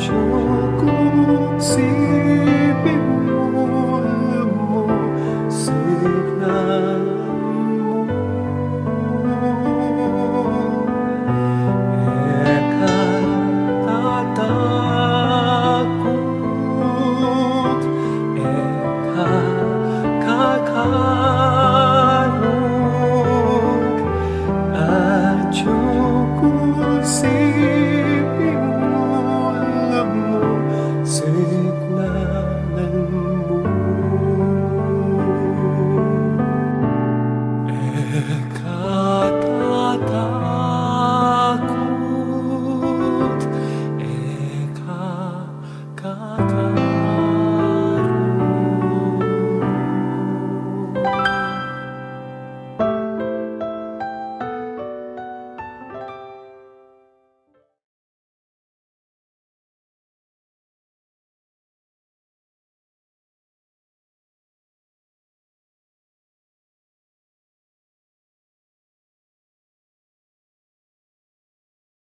Atiu ku siping mu, mu sinamot. E ka tatakut, e ka kakalung. Atiu ku siping